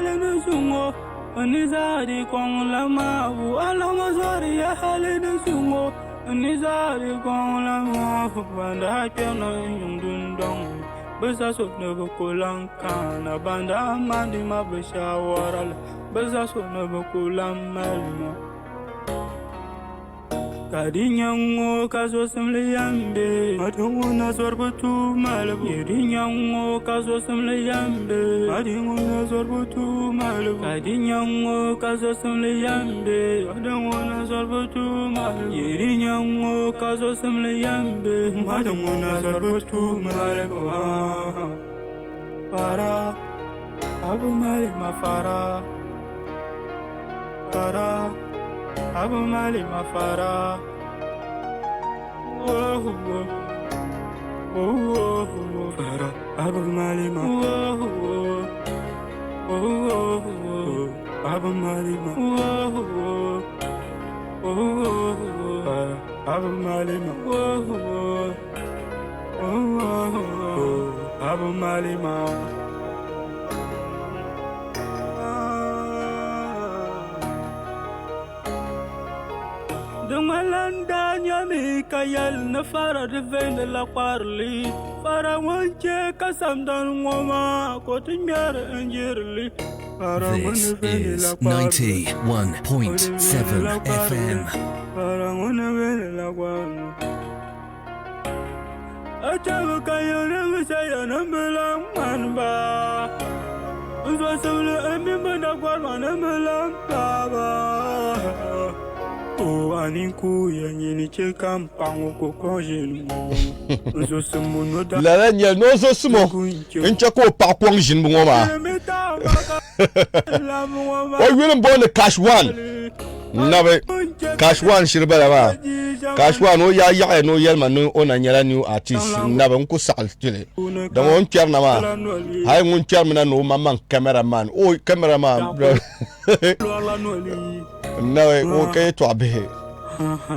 hali ni zuŋɔ n ni zaa di kɔŋ la maabu. Alama zɔri ya hali ni zuŋɔ n ni zaa di kɔŋ la maabu. Ban daa kpɛrina n yiŋ dundɔŋ ni bɛ za so ni bɛ ku lan kana. Ban daa maandi ma bɛ shaawara la bɛ za so ni bɛ ku lan mali ma. Ka di nyɛ ŋ-ŋɔ ka zosimli yɛn be, Madi ŋuna zɔribu tuui malibu. Yi di nyɛ ŋ-ŋɔ ka zosimli yɛn be, Madi ŋuna zɔribu tuui malibu. Ka di nyɛ ŋ-ŋɔ ka zosimli yɛn be, Madi ŋuna zɔribu tuui malibu. Yi di nyɛ ŋ-ŋɔ ka zosimli yɛn be, Madi ŋuna zɔribu tuui malibu. Fara, a bi mali ma fara. Fara, abu mali ma fara. Whoa, whoa, whoa, whoa. Fara, abu mali ma. Whoa, whoa, whoa, whoa. Abu mali ma. Whoa, whoa, whoa, whoa. Fara, abu mali ma. Whoa, whoa, whoa, whoa. Abu mali ma. Di ŋmanila n daa nyami ka yɛli ni fara di veeni la kparili. Fara ŋun chɛ ka samdani ŋɔ maa ka o ti ŋmɛri n-jiri li. Fara ŋun This veeni is la kparili. O di veeni 91.7 la kparili. FM. Fara ŋun veeni la kparili. A chɛmi ka yiŋnim sayanim bi lan ŋmani ba. N zɔsimli n mini bɛ dagɔrima bi lan paai ba. O a ninkuya nyini chɛ ka m paɣ ŋɔ ko kɔŋ ʒini ŋɔ. N zɔsimbu nɔ daa Lala n-nyɛli ni o zɔsimo ku n-chɛ n-chɛ ka o paɣ kɔŋ ʒinibu ŋɔ maa. Chɛmi taɣima ka n labi ŋɔ maa. O yuli m-booni Cash One. Nabi Cash One shiri bala maa. Cash One o yaa yaɣiya ni o yɛli ma ni o na nyɛla new artist nabi n ku saɣi tili dama o ni kpɛri na maa hali ŋun kpɛrimi na ni o maŋmaŋ camera man o camera man nabi o ka yɛtɔɣa bihi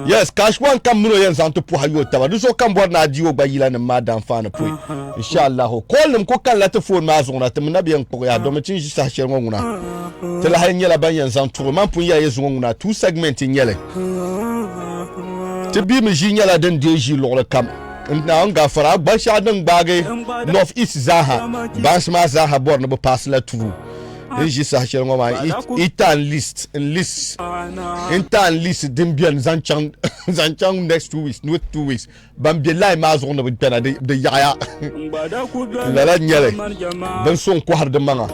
yes Cash One kam mini o yɛn zaŋ ti pɔha yo taba di zuɣu kam bɔri ni a di o gba yila nim maa daanfaani pɔi inshallah call nim ku kanila ti phone maa zuɣu na ti mi na bi yɛn kpuɣi ya domi ti ni ʒi saha shɛli ŋɔ ŋuna ti lahi nyɛla ban yɛn zaŋ tuɣi man pun yɛla ye zuŋɔ ŋuna two segment n nyɛli ti bia mi ʒii nyɛla din deei ʒii luɣuli kam n Naawuni gafara a gba shɛɣu din gbaagi north east zaaha bansi maa zaaha bɔri ni bi paasi la through n ʒi saha shɛli ŋɔ maa i list n list n taan list din bɛni zaŋ chaŋ zaŋ chaŋ next 2 weeks no 2 weeks ban bɛ line maa zuɣu ni bi kpɛna di yaɣaya lala n nyɛli bin so n kɔhiri di maŋa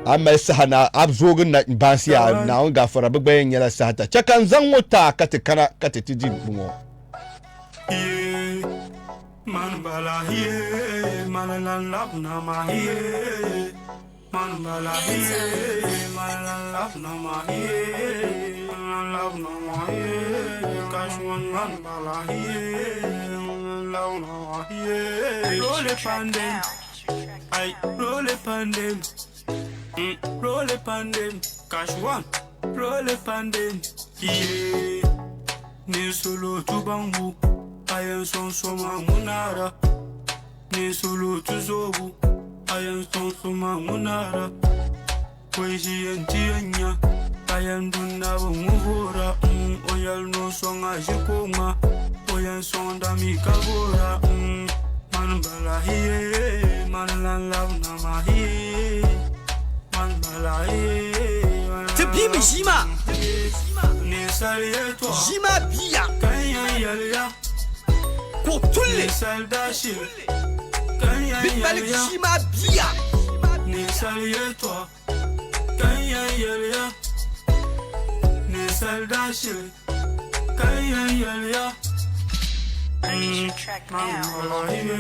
a mali saha na a zoogi na baansi a Naawuni gafara bi gba yɛn nyɛla saha ta chɛ ka n zaŋ ŋɔ taa ka ti kana ka ti ti di ŋɔ. Man bala ye, man lan lab na ma ye. Man bala ye, man lan lab na ma ye. Man lab na ma ye. Cash one man bala ye, man lab na ma ye. Roll it on them, I roll it on them. Roll it on them, cash one. Roll it on them, yeah. Ni solo tubangu, ayen son soma munara. Ni solo tuzobu, ayen son soma munara. Kwezi entienya, ayen dunna bu muvura. Oyal no songa jikoma, oyen son dami kabura. Man bala hiye, man lan lab na ma hiye. Man bala hiye. Man Ti bia mi ʒii maa. Ni sal yɛltɔɣa. Ʒii maa biiya. Ka n yɛn yɛli ya. Ka o tulli. Ni sal daashili. Ka n yɛn Bɛ mali yɛli ya. ʒii maa biiya. Ni sal yɛltɔɣa. Ka n yɛn yɛli ya. Ni sal daashili. Ka n yɛn yɛli ya. Purchase your track Man now. bala hiye,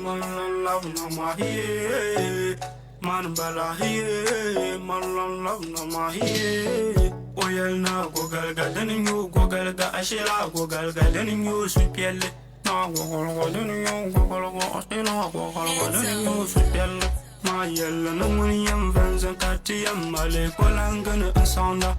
man lan lab na ma hiye. Man bala hiye, man lan lab na ma hiye. O yɛli na gogalga dini nyo gogalga ashira gogalga dini nyo supiɛlli. Na gogalga dini nyo gogalga ashira gogalga dini nyo supiɛlli. Ma yɛli ni ŋuni yɛn vanza ka ti yɛn mali kolangini n sɔŋda.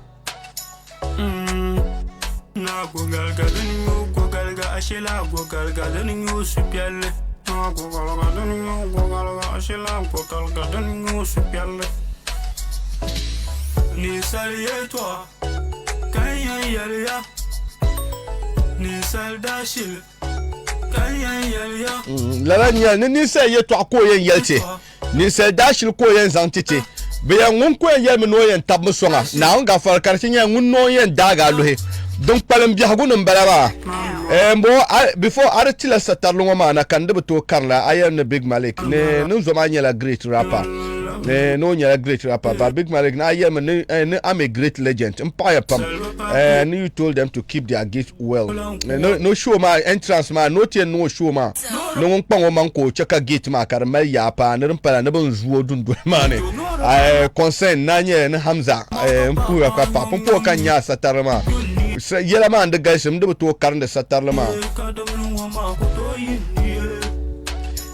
Na gogalga dini nyo gogalga ashila gogalga dini nyo supiɛlli. Na gogalga dini nyo gogalga ashila gogalga dini nyo supiɛlli. Ninsal yɛltɔɣa ka n yɛn yɛli ya. Ninsal daashili ka n yɛn yɛli ya. Lala n-nyɛli ni ninsal yɛtɔɣa ka o yɛn yɛli ti. Ninsal daashili ka o yɛn zaŋ ti ti. Bɛ yɛn ŋun ka o yɛn yɛlimi ni o yɛn tabimi sɔŋa. Naawuni gafara ka di ti nyɛla ŋun ni o yɛn daagi a luhi. Din kpalim biɛhigu ni m-bala maa. Eh, m-bɔŋɔ, a, before a di tila satarili ŋɔ maa na ka n di bi tooi karili a yɛli ni Big Malik ni ni zo maa nyɛla great rapper. Eh, ni o nyɛla great rapper, but Big Malik ni a yɛlimi ni, eh, ni I'm a great legend. M paɣiya pam. Eh, ni you told them to keep their gate well. Eh, ni, ni show maa, entrance maa, ni o ti yɛn niŋ o show maa, ni ŋun kpaŋ o maŋ ka o che ka gate maa ka di mali yaa paa, ni din pala ni bɛ ni zu o dundoli maa ni. Eh, concern na nyɛla ni Hamza, eh, m puhiya ka paɣa pumpɔŋɔ ka n nya a satarili maa. Yɛla maa n-di galisi, m di bi tooi karindi satarili maa.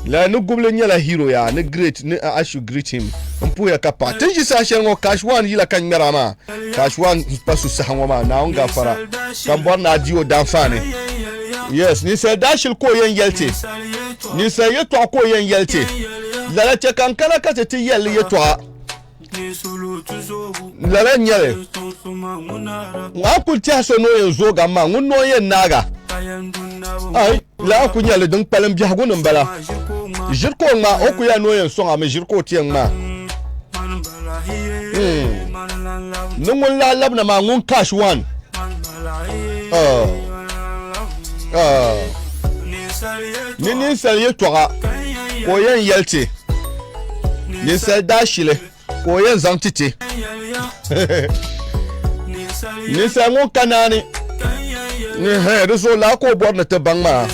Lala ni gubili nyɛla hero yaa ni great ni I should greet him n puhiya ka paɣa. Ti ni ʒi saha shɛli ŋɔ Cash One yila ka n ŋmɛri a maa. Cash One pa su saha ŋɔ maa Naawuni gafara ka n bɔri ni a di o daanfaani. Yes, ninsal daashili ka o yɛn yɛli ti. Ninsal yɛtɔɣa ka o yɛn yɛli ti. Lala chɛ ka n kana ka ti ti yɛli li yɛtɔɣa. Lala n nyɛli. A kuli tɛhi so ni o yɛn zooga maa ŋun ni o yɛn naaga. Ai, lala ku nyɛli din kpalim biɛhigu ni m-bala. Ʒiri ka o ŋma, o ku yɛli ni o yɛn sɔŋ a mi ʒiri ka o ti yɛn ŋma. Ni ŋun lahi labina maa ŋun cash one. Oh. Oh. Ni ninsal yɛtɔɣa ka o yɛn yɛli ti. Ninsal daashili ka o yɛn zaŋ ti ti. Ninsal ŋun ka naani. Di zuɣu laa ka o bɔri ni ti baŋ maa.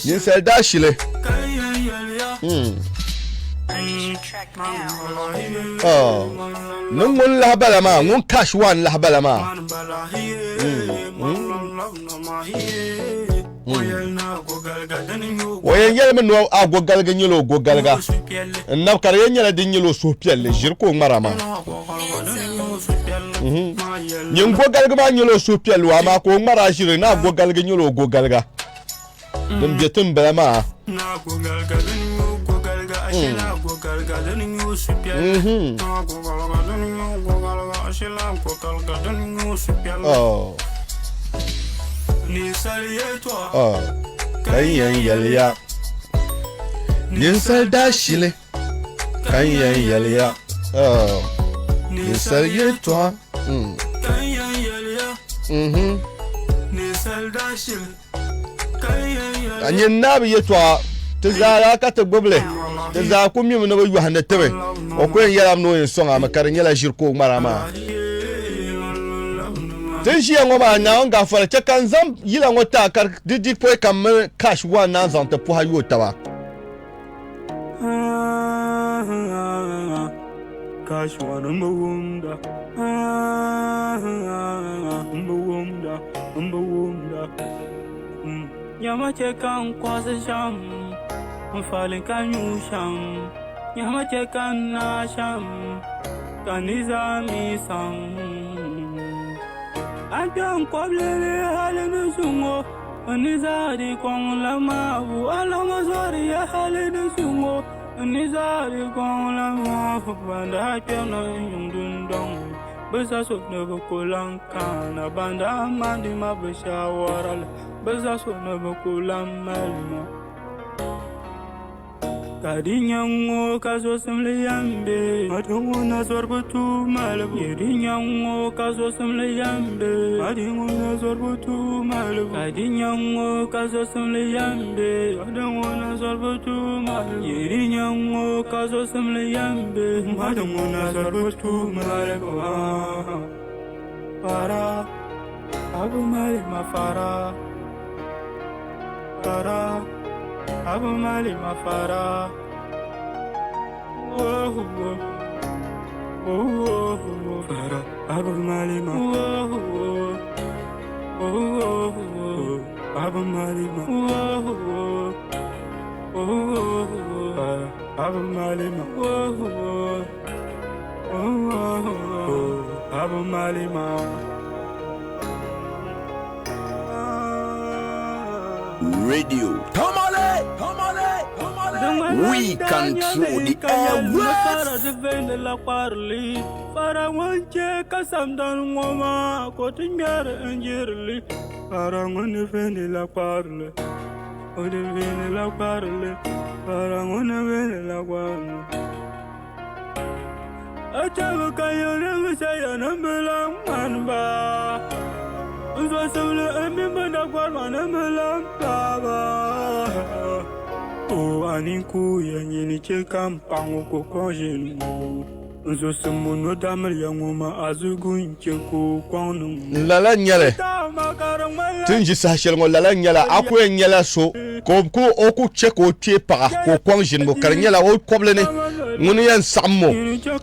Ninsal daashili. Oh. Ni ŋun lahi bala maa, ŋun cash one lahi bala maa. O yɛn yɛlimi ni a gogaliga nyɛla o gogaliga n nabi ka di yɛn nyɛla din nyɛla o suhupiɛlli ʒiri ka o ŋmara maa. Nyin gogaliga maa nyɛla o suhupiɛlli o amaa ka o ŋmara a ʒiri ni a gogaliga nyɛla o gogaliga. Din be tin bala maa. Oh. Oh. Ka n yɛn yɛli ya. Ninsal daashili. Ka n yɛn yɛli ya. Oh. Ninsal yɛltɔɣa. Ka nyin naa bi yɛtɔɣa ti zaa daa ka ti gbubi li, ti zaa ku mimi ni bi yɔhi ni tibi. O ku yɛn yɛlami ni o yɛn sɔŋ a mi ka di nyɛla ʒiri ka o ŋmari a maa. Ti ni ʒiya ŋɔ maa, Naawuni gaafara chɛ ka n zaŋ yila ŋɔ ti a ka di di pɔi ka m mini Cash One naan zaŋ ti pɔha yooi taba. Cash One m bi wumda, m bi wumda, m bi wumda. Nyama chɛ ka n kɔhisi shɛm, n fali ka nyu shɛm. Nyama chɛ ka n naai shɛm, ka ni zaa mi saŋ. A kpe n kɔbili ni hali ni zuŋɔ. N ni zaa di kɔŋ la maabu, alama zɔri ya hali ni zuŋɔ. N ni zaa di kɔŋ la maabu, ban daa kpɛrina n yiŋ dundɔŋ ni, bɛ za so ni bɛ ku lan kaana. Ban daa maandi ma bɛ shaawara la, bɛ za so ni bɛ ku lan mali ma. Ka di nya ŋ-ŋɔ ka zosimli yɛn be, Ma di ŋuna zɔribu tuui malibu. Ye di nya ŋ-ŋɔ ka zosimli yɛn be, Ma di ŋuna zɔribu tuui malibu. Ka di nya ŋ-ŋɔ ka zosimli yɛn be, Ma di ŋuna zɔribu tuui malibu. Ye di nya ŋ-ŋɔ ka zosimli yɛn be, Ma di ŋuna zɔribu tuui malibu. Fara, a bi mali ma fara. Fara, abu mali ma fara. Whoa, whoa, whoa, whoa. Fara, abu mali ma. Whoa, whoa, whoa, whoa. Abu mali ma. Whoa, whoa, whoa, whoa. Fara, abu mali ma. Whoa, whoa, whoa, whoa. Abu mali ma. Radio. Tamale! Tamale! Tamale! We control the airwaves. Fara ŋun che ka samdani ŋɔ maa ka o ti ŋmɛri n-jirili. Fara ŋun ni feeni la kparili, o di feeni la kparili. Fara ŋun ni feeni la kparili. A chɛmi ka yiɣiri saya ni bi lan ŋmani ba. N zɔsimli n mini bɛ dagɔrima ni bi lan paai ba. O a ninkuya nyini chɛ ka m paɣ ŋɔ ko kɔŋ ʒini ŋɔ. N zɔsimbu ni o damiliya ŋɔ maa azigu n-chɛ ka o kɔŋ niŋ ŋɔ. Lala n-nyɛli ti ni ʒi saha shɛli ŋɔ, lala n-nyɛla a ku yɛn nyɛla so ka o ku chɛ ka o kpee paɣa ka o kɔŋ ʒinibu, ka di nyɛla o kɔbili ni ŋuni yɛn saɣim o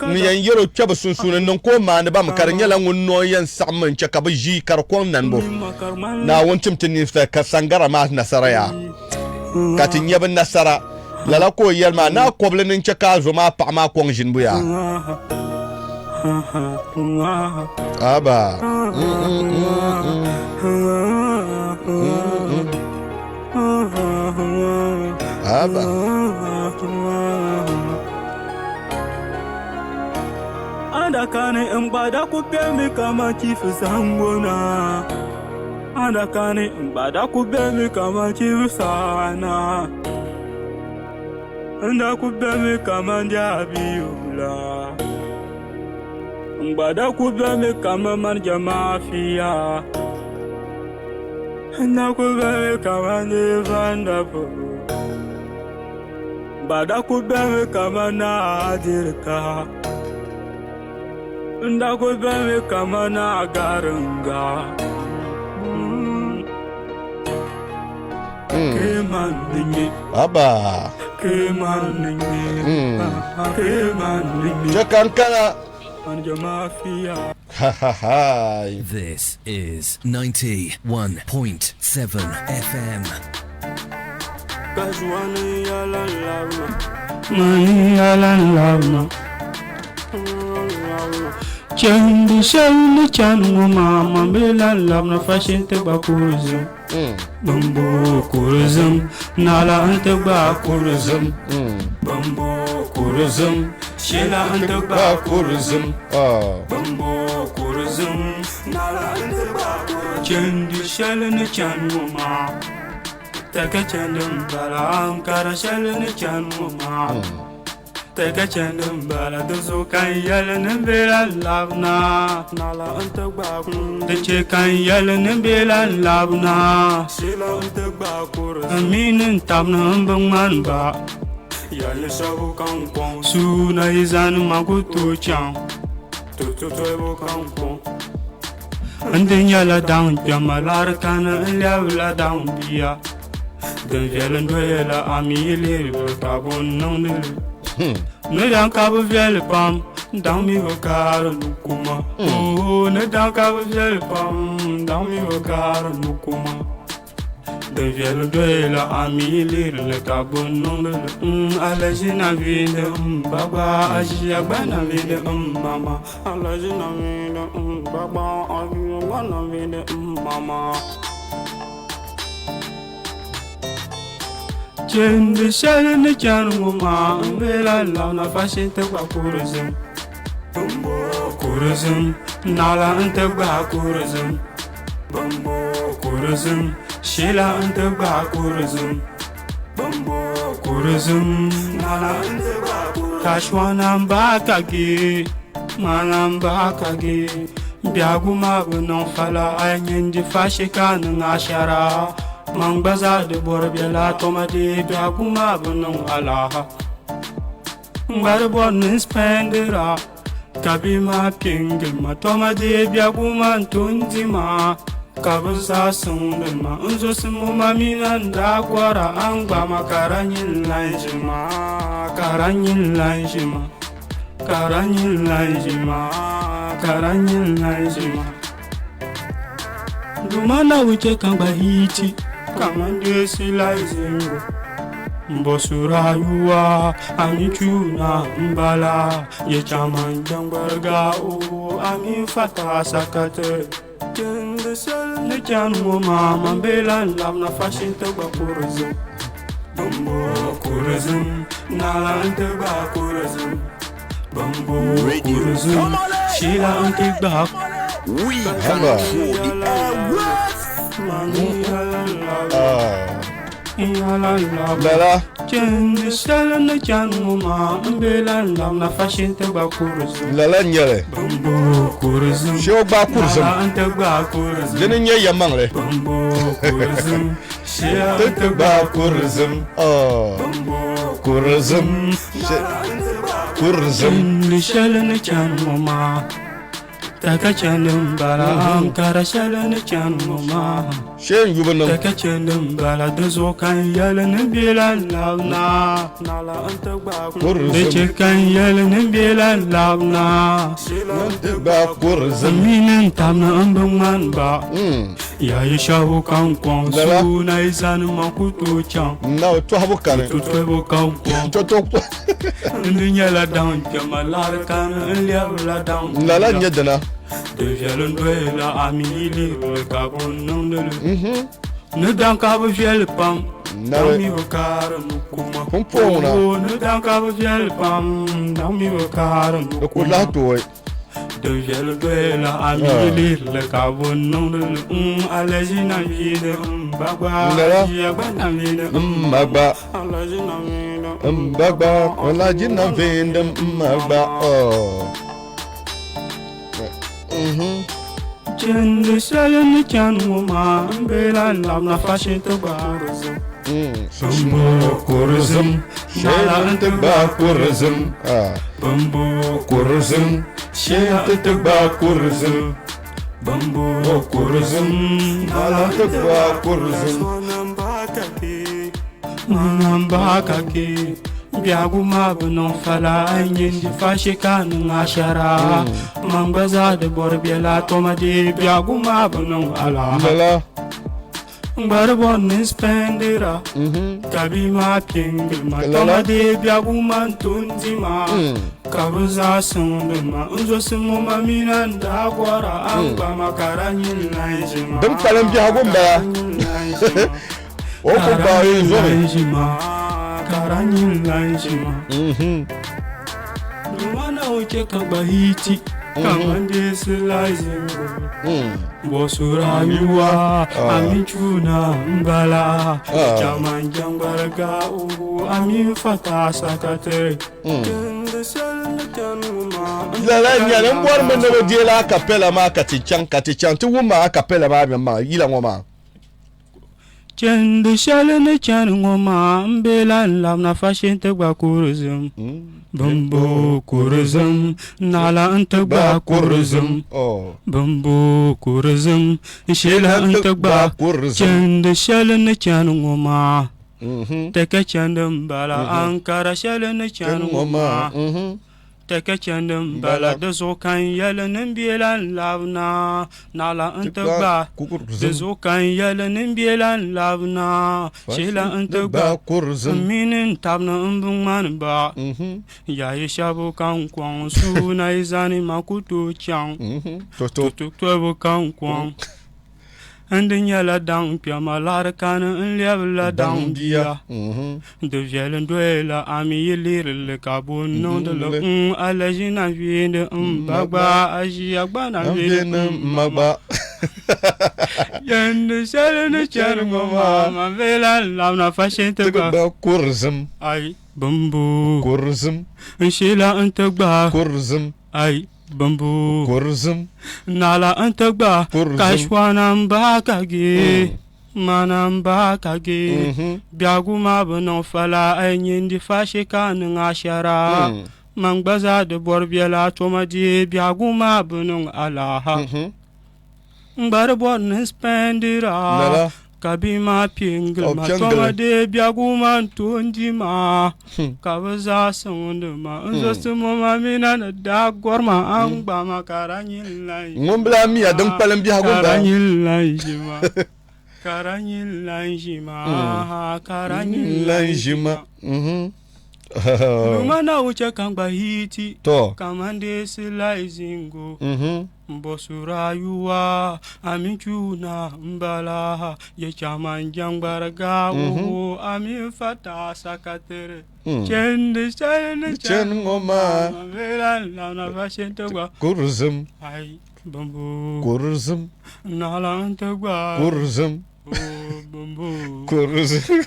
n-yɛn yɛr o kpɛbu sunsuuni n-niŋ ka o maani ba mi, ka di nyɛla ŋun noo yɛn saɣim mi n-chɛ ka bɛ ʒi ka di kɔŋ nanibu. Naawuni tim ti ninsalinima ka saŋgara maa nasara yaa, ka ti nya bɛ nasara. Lala ka o yɛli maa, Naa kɔbili ni n-chɛ ka a zo maa paɣa maa kɔŋ ʒinibu yaa. Aba. Aba. Andakani n gba da ku bemi kaman chifu zaŋgona. Andakani n gba da ku bemi kaman chifu sana. N da ku bemi kaman Jabiyula. N gba da ku bemi kaman Manja Mafia. N da ku bemi kaman Divandapo. N gba da ku bemi kaman Naadirika. N da ku bemi kaman Naagaringa. Aba. Chɛ ka n kana. Ha ha ha. This is 91.7 FM. Chandi shɛli ni chani ŋɔ maa man bi lan labina fashin ti gba kurizim. Bimbo kurizim, naɣila n-ti gba kurizim. Bimbo kurizim, shila n-ti gba kurizim. Bimbo kurizim, naɣila n-ti gba kurizim. Chandi shɛli ni chani ŋɔ maa, tɛka chandi m-bala. Ankara shɛli ni chani ŋɔ maa. Tɛka chandi m-bala, di zuɣu ka n yɛli ni bɛ lan labina. Naɣila n-ti gbaai kum. Di chɛ ka n yɛli ni bɛ lan labina. Sheela n-ti gbaai kuri. N mini n tab ni m bi ŋmani ba. Yɛli shɛbu ka n kɔŋ. Suuna yi zani ma ku tooi chaŋ. Tututulibu ka n kɔŋ. N di nyɛla daŋ kpɛma laɣiri kani n lɛbila daŋ bia. Din viɛli n-doyala a mi yi lihiri bɛ ka bo n-niŋdi li. Ni daŋ ka bi viɛli pam, daŋ mi bi kaari ni kuma. Oo, ni daŋ ka bi viɛli pam, daŋ mi bi kaari ni kuma. Din viɛli n-doyala a mi yi lihiri li ka bo n-niŋdi li. Alaʒina viindi m ba gba, aʒiya gba na viindi m mama. Alaʒina viindi m ba gba, aʒiya gba na viindi m mama. Chindi shɛli ni chani ŋɔ maa n be la labina fashin ti gba kurizim. Kurizim, naɣila n ti gbahi kurizim. Kurizim, sheela n ti gbahi kurizim. Kurizim, naɣila n ti gbahi kurizim. Kashuana m bahi ka ge, ŋmana m bahi ka ge. Biɛhigu maa bi niŋ fala, a yi nyɛ n-di fashi ka a niŋ ashara. Man gba zaa di bɔri biɛla tɔma dee biɛhigu maa bi niŋ alaha. N gba di bɔri ni n spɛndira ka bia maa kpe n-gili ma tɔma dee biɛhigu maa n-to n-di ma ka bɛ zaa siŋdi ma. N zɔsimbu ma mi na n-daa gɔra a ni gba ma ka di nyin lan ʒi ma, ka di nyin lan ʒi ma. Ka di nyin lan ʒi ma, ka di nyin lan ʒi ma. Duuma Naawuni chɛ ka n gba hiiti kaman deesi lahizingu. M bo su rayuwa, a mi chuna m-bala, ye chaman jɛŋgbariga o, a mi fata sakati. Chindi shɛli ni chani ŋɔ maa, man be lan labina fashin ti gba kurizim. Bambo kurizim Nala n-ti gbaai kurizim Bambo Radio kurizim Tamale. Sheila n-ti gbaai We Haba. control the airwaves. Lala. Chɛndi shɛli ni chani ŋɔ maa n be la n labina fashin ti gba kurizim Lala n-nyɛli. Bambo kurizim Shee o gbaai kurizim. Nala n-ti gbaai kurizim Dini n-nyɛ yɛlimaŋli. Bambo kurizim Sheila Ti n-ti gbaai kurizim. Oh. Bambo Kurizim. Kurizim. Chɛndi shɛli ni chani ŋɔ maa Taka chɛndi m-bala Ankara shɛli ni chani ŋɔ maa Shee n yubu niŋ. Taka chɛndi m-bala di zuɣu ka n yɛli ni bɛ la labina Nala n-ti gbaai Kurizim. Di chɛ ka n yɛli ni bɛ la labina Ti gbaai kurizim. N mini n tabi ni n bi ŋmani ba Yayi shɛbu ka n kɔŋ Lala. Suuna yi zani ma ku tooi chaŋ Na o tɔhibu kani. Tutubu ka n kɔŋ To to N di nyɛla daŋ kpɛma laɣiri kani n lɛbila daŋ Lala n-nyɛ dina. Di viɛli n doyila a mi yi lihiri ka bɛ niŋdi li Ni daŋ ka bi viɛli pam Na Daŋ bi- mi bi kaari ni kuma Pumpɔŋ ŋuna. Oo, Ni daŋ ka bi viɛli pam Daŋ mi bi kaari ni Di ku kuma lahi tooi. Di viɛli doyila a mi yi lihiri ka bɛ niŋdi li Alaji na viini m ba gba Lala. Ajiya gba na viini M ma gba. Alaji na viini M ba gba. Alaji na viindi m ma gba. Oh. Chɛndi shɛli ni chani ŋɔ maa n be la n labina fashin ti gbaai rizim Bambo kurizim Sheela n-ti gbaai kurizim. Ah. Bambo Kurizim. Sheela Ti gbaai kurizim. Bambo kurizim Nala n-ti gbaai kurizim. Mana ba ka ke biɛhigu maa bi niŋ fala a yi nyɛ di fashi ka niŋ ashara man gba zaa di bɔri biɛla tɔma dee biɛhigu maa bi niŋ alaha Lala. n gba di bɔri ni n spɛndira ka bia maa piɛ n gili ma Lala. tɔma dee biɛhigu maa n to n di ma ka bi zaa siŋdi ma n zosi ŋɔ ma mina n daa gɔra a n gba ma ka di nyin lan ʒi ma Din kpalim biɛhigu m-bala. Ka di nyin lan ʒi ma. O ku gbaai yi zɔri. Lumana o chɛ ka gba hiti kaman deesi la zingu bɔsu rayuwa amincuna n bala caman jangbariga uhu amin fata sakatare Lala n-nyɛli n bɔrimi ni bi deei la acapella maa ka ti chaŋ ka ti chaŋ ti wum ma acapella maa mini maa yila ŋɔ maa. Chɛndi shɛli ni chani ŋɔ maa n be la n labina fashin ti gba kurizim Bambo kurizim naɣila n ti gba kurizim Oh. Bambo kurizim n sheela n ti gba kurizim. Chɛndi shɛli ni chani ŋɔ maa tɛkɛ chɛndi n bala Ankara shɛli ni chani ŋɔ maa tɛkɛ chɛndi n bala di zuɣu ka n yɛli ni n bɛ la n labina naɣila n ti gba di zuɣu ka n yɛli ni n bɛ la n labina sheela n ti gba kurizim. n mini n tabi ni n bi ŋmani ba yayi shɛbu ka n kɔŋ suuna yi zani ma ku tooi chaŋ To to. tutubu ka n kɔŋ n di nyɛla daŋ kpɛma laɣiri kani n lɛbila daŋ bia di viɛli n doyila a mi yi lihirili ka bo n niŋdi li n alaʒi na viindi n ba gba aʒiya gba na N viindi viindi m ma gba. Chɛndi shɛli ni chɛni ŋɔ maa ma be la n labina fashin ti Ti gba gba kurizim. ai bambo Kurizim. n sheela n ti gba Kurizim. ai bambo Kurizim. Nala n ti gba Kurizim. kashwana n ba ka ge mana n ba ka ge biɛhigu maa bi niŋ fala a yi nyɛ di fashi ka niŋ ashara man gba zaa di bɔri biɛla tɔma dee biɛhigu maa bi niŋ alaha n gba di bɔri ni n spɛndira Lala. ka bia maa piɛ n gili Ka o ma piɛ n tɔma gili. dee biɛhigu maa n to n di ma ka bi zaa siŋdi ma n zosi ŋɔ ma mina ni daa gɔri ma a n gba ma ka di nyin lan Ŋun bila miya din kpalim biɛhigu ka m-bala. di nyin lan ʒi ma ka di nyin lan ʒi ma ka di nyin Lan ʒi ma. Numa na wuce kan gba hiti To. kaman dai su laizingo Mhm. Bosu rayuwa amincuna mbala ya chaman jangbarga wo amin fata sakatere Chendi chendi Chen ŋɔ maa. Vera na na bashin tagwa Kurzum, ai bambu kurzum, na lan tagwa kurzum, oh, bambu kurzum.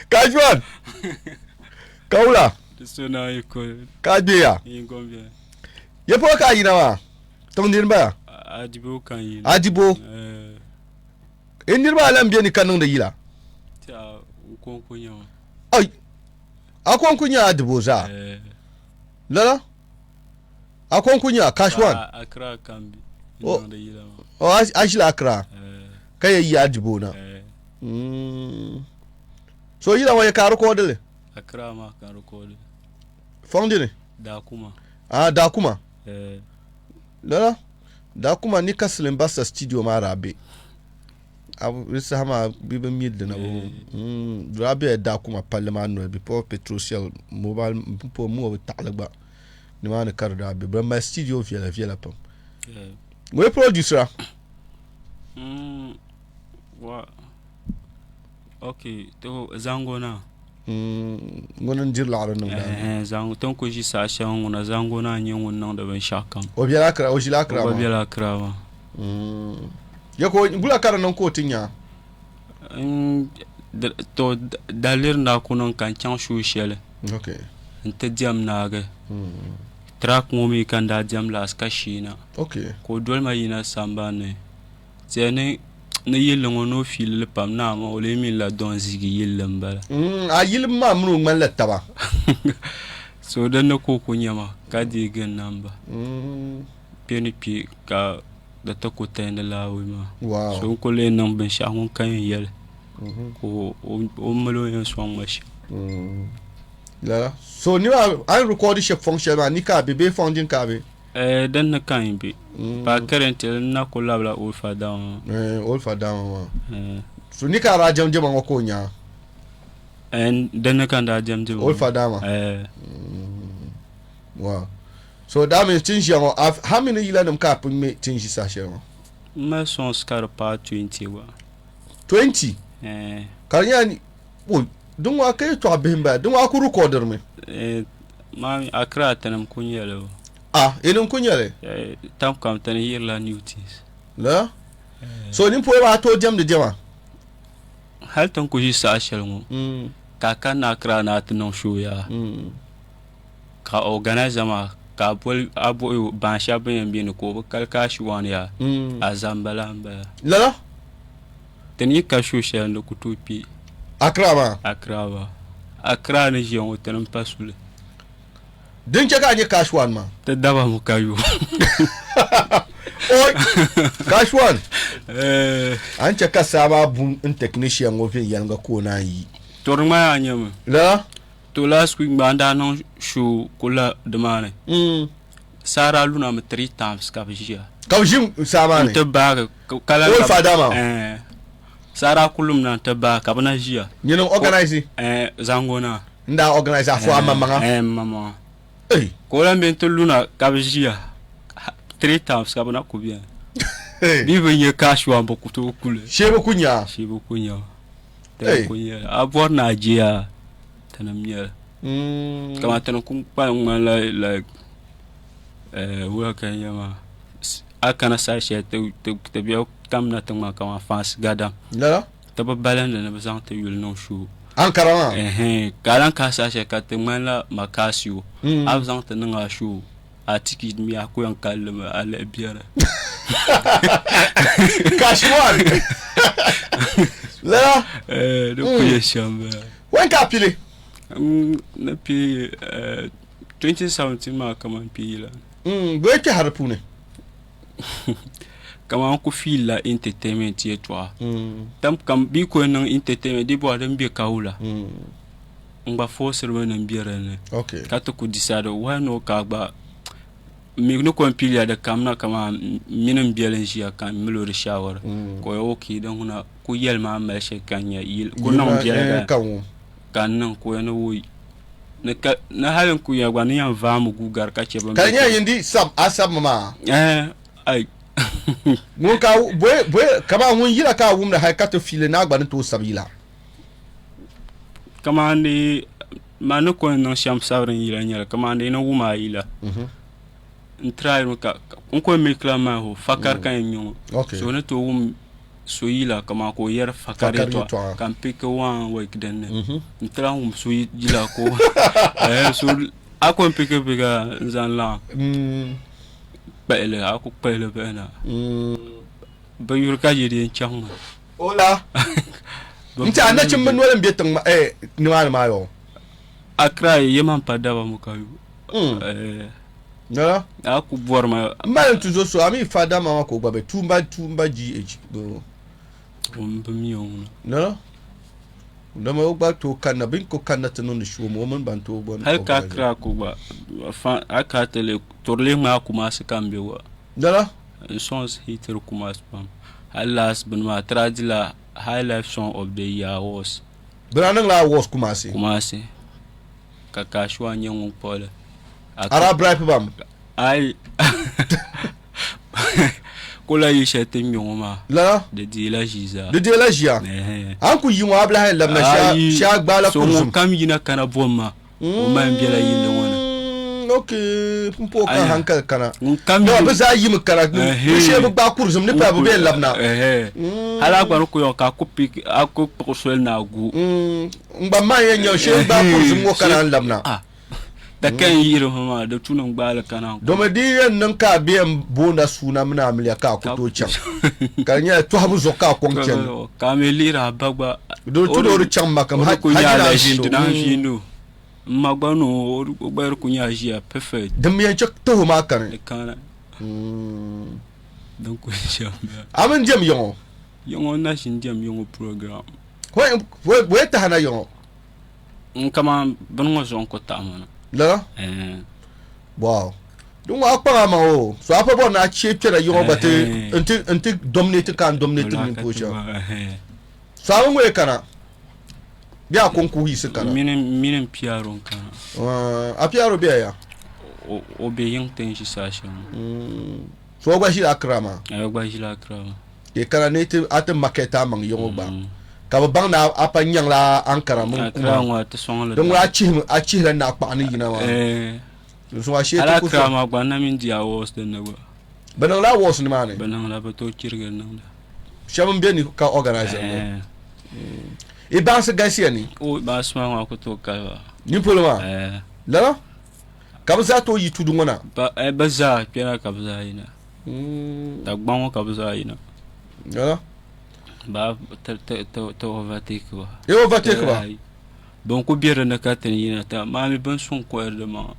Kajuan. Kaula, suna iko ka gbeya. yin gombe Ya po ka yina maa. Tiŋ niriba. adibo kan yi Adibo. eh In niriba alam beni ka niŋdi yila. ta konko yawa Ai. A kon kunya adibo zaa. eh Lala? A kon kunya cash one. Accra kambi Oh. ina da yila ma O ashila Accra. eh Ka ya yi adibo na. eh So yila ŋɔ ya ka record li. Accra ma kan record Fɔŋ dini. da kuma Ah, da kuma. eh Lala? Da kuma ni ka Silimbasta studio maa daa be. A di saha maa bi bi mi dina bi. Daa bela da kuma palli maa noli before Petrocell mobile po mo bi taɣali gba. Nimaani ka di daa be. Bi mali studio viɛla viɛla pam. eh Ŋun producer a? Wa okay to zango na Ŋuni n-diri laɣiri niŋda. eh zango ton ko ji sa shɛŋa ŋuna zango na nyɛ ŋun niŋdi binshaɣu kam O bela Accra, o ʒila Accra o gba maa. bela Accra maa Ya ko bula ka di niŋ ka o ti nya? To daliri na ku niŋ ka n chaŋ shuu shɛli Okay. n ti diɛm naagi track ŋɔ mi ka n daa diɛm last ka sheena Okay. ka o doli ma yina sambani tiɛ ni ni yilli ŋɔ ni o fiili li pam na ama o lee mini la Don Zigi yilli n bala A yili maa mini o ŋmanila taba. So din ni ka o ku nyɛma ka deegi n namba kpe ni kpe ka di ti ku tandi laawi maa. Wow. So n ku lee niŋ binshaɣu ŋun ka yɛn yɛli ka o mali o yɛn sɔŋ ma shɛm. Lala. So ni maa a ni record shɛb fɔŋ shɛli maa ni ka a be bee fɔŋ din ka a be? Eh, din ni ka n be. Pa currently n na ku labila Old Fadama maa. Eh, Old Fadama maa. Eh. So ni ka a daa jɛm jɛma ŋɔ ka o nya? Eh, din ni ka n daa jɛm jɛma. Old Fadama. Eh. Wow. So that means tin ʒiya ŋɔ, how many yila nim ka a pun ŋmɛ tin ʒi saha shɛli ŋɔ? N mali songs ka di paai 20 gba. 20? Eh. Ka di nyɛla o din ŋɔ a ka yɛltɔɣa bihi m-bala, din ŋɔ a ku recordiri mi. Eh, maa mi Accra tinim ku nyɛli o. Ah, inim ku nyɛli? Eh, tam kam tini yirila new things. La? So nin pɔi maa a tooi diɛmdi diɛma? Hali tin ku ʒi saha shɛli ŋɔ ka a kanna Accra ni a ti niŋ show yaa. Ka organizer maa ka a boli a buɣi o baan shɛba bɛn yɛn beni ka o bi kali cash one yaa a zambala m-bala. Lala? Ti ni yi ka show shɛli ni ku tooi kpe. Accra maa? Accra maa. Accra ni ʒiya ŋɔ ti ni pa suli. Din chɛ ka a nyɛ cash one maa? Ti daba mi ka yo. Oi! Cash one! Eh. A ni chɛ ka saa maa bum n technician ŋɔ viɛnyɛliŋga ka o naan yi. Tɔri ŋmaa yaa nyɛmi. Lala? To last week maa n daa niŋ show kula dimaani. Saa daa luna mi 3 times ka bi ʒiya. Ka bi ʒi saa maa ni? N ti baagi. Ka lan Old Fada maa? Eh. Saa daa ku lum na n ti baagi ka bi na ʒiya. Nyini n organize? Eh, zango na. N daa organize a fo a maŋmaŋa? Eh, n maŋmaŋa. Ei. Ka o lan bɛ n ti luna ka bi ʒiya 3 times ka bi na ku beni. Bɛ bi nya cash one bi ku tooi kuli. Shee bi ku nya? Shee bi ku nya. Ti ku nya. A bɔri ni a je yaa tinim nyɛli. Kamani tini ku kpalim ŋmanila like wula ka n yɛli maa a kana saha shɛli ti bɛ tamna ti ŋmani kamani fansi gadam. Lala? Ti bi balindi ni bi zaŋ ti yuli niŋ show. Ankara maa? Ɛhɛn ka a lan kana saha shɛli ka ti ŋmanila Makasio a bi zaŋ ti niŋ a show a tikiti mi a ku yɛn kalli mi a lihi biɛri. Cash one! Lala? Di ku nyɛ shɛm m-bala. When ka a pili? Ni pii 2017 maa kaman pii la. Bee kpɛha di puuni? Kaman ku fiili la entertainment yɛltɔɣa. Tam kam bɛ yi ku yɛn niŋ entertainment di bɔri din be kawula. N gba forciri mi ni n be din ni. Ka ti ku decide why not ka a gba mi ni ko n piliya di kamina kaman mini n beli n ʒiya ka n mali o di shawara ka o yɛli ok din ŋuna ku yɛli maa mali shɛli ka n nya ku niŋ biɛliga ka n niŋ ka o yɛli ni woi Ni ka ni hali n ku ya gba ni yɛn vaami gu gari ka chɛ bin Ka di nyɛla yin di sab a sabimi maa. Eh, ai. Ŋun ka boy boy kaman ŋun yila ka a wumdi hali ka ti fiili ni a gba ni tooi sabi yila. Kamani man ni ko n niŋ shɛm sabiri n yila nyɛla kamani di ni wum a yila n try mi ka n ko mi kila maa ho fakari ka yɛn nyɛ ŋɔ so ni tooi wum so yila kamani ka o yɛri fakari yɛltɔɣa ka n piki one week dinni n ti lahi wum so yila ka o so a ko n piki piki n zaŋ laɣim kpahili a ku kpahili bahi na bi yuri ka yɛ di yɛn chaŋ maa. Ola n ti a nachimbi noli n bɛ tiŋ nimaani maa yɔ. Accra yi man pa daba mu ka yu. Nala. A ku bɔri ma. N mali n tuzo so a mi fa dama maa ka o gba bɛ tuumba tuumba GH. N bi mi o ŋuna. Nala. Dama o gba tooi kanna bin ko kanna ti niŋdi show maa o mini ban tooi gba. Hali ka Accra ko gba fa Accra ti le turi lihi ŋmaa Kumasi ka n bɛ gba. Nala. N songs hitiri Kumasi pam. Hali last bini maa tira dila high life song of the year awards. Bɛ daa niŋla awards Kumasi. Kumasi ka Kashiwa nyɛ ŋun kpuɣili. A daa bribe ba mi? Ayi ko la yi shɛli ti ŋmɛ ŋɔ maa. Lala? Di deela ʒii zaa. Di deela ʒiya? A ni ku yi ŋɔ a bi lahi labina shee a gbaala So kurizim. ŋun kam yina kana bom ma o ma n bela yilli ŋɔ ni. Ok pumpɔŋɔ ka hankali kana. Ŋun kam Dama bɛ zaa yimi kana bɛ shee bi gbaai kurizim ni paya bɛ bɛ labina. Hali a gba ni ku yɔŋ ka a ku pick a ku kpuɣi soli ni a gu. N gba man yɛn nyɛ shee n gbaai kurizim ŋɔ kana n labina. Da ka n yihiri ŋɔ maa di tu ni n gbaali kana. Domi di yɛn niŋ ka a bɛ yɛn boonda suuna mini amiliya ka a ku tooi chaŋ ka di nyɛla tɔhibu zuɣu ka a kɔŋ chani. Ka a mi lihiri a ba gba. Di tu ni o di chaŋ Maka O di ku hajj nyɛ naan alahiʒi ʒiindi di o. naan ʒiindi o. M ma gba ni o gba di ku nyɛ a ʒiya perfect. Din mi yɛn chɛ tɔhu maa kani. Di kana. Din ku shɛm bala. A mini diɛm yiŋɔ? Yiŋɔ n na ʒini diɛm yiŋɔ program. Wee taha na yiŋɔ? N kaman bini ŋɔ zuɣu n ku taɣi ma na. Lala? Ɛɛn. Wow. Din ŋɔ a kpaŋ a maŋ o. So a pa bɔri ni a chɛ kpɛra yiŋɔ gba ti nti nti dominate ka n dominate mini polo shɛm. So a mi ŋɔ kana bɛ a kɔŋko yiɣisi kana. Mini mini n piaro n kana. A piaro bɛ ya? O bɛ yiŋ ti n ʒi saha shɛli ŋɔ. So o gba ʒila Accra maa? O gba ʒila Accra maa. Di kana ni a ti market a maŋ yiŋɔ gba ka bi baŋ ni a pa nyaŋla Ankara mini Accra ŋɔ a ti sɔŋ li Din ŋɔ a chihila naɣikpaɣu ni yina maa. Din zuɣu a shee ti ku Accra maa gba n na mini di awards din ni gba. Bi niŋla awards ni maa ni? Bi niŋla, bi tooi chirigiri niŋda. Shɛba n bɛ ni ka organize li. I baŋsi galisiya ni? O baŋsi maa ŋɔ a ku tooi kali ba. Nini polo maa? Lala? Ka bi zaa tooi yi tudu ŋɔ na? Bi zaa kpɛna ka bi zaa yina. Dagbaŋ ŋɔ ka bi zaa yina. Lala? Ba ti overtake ba. I overtake ba? Bin ku bɛ dinni ka ti yina ti maa mi bin suŋ kɔhiri di maŋa.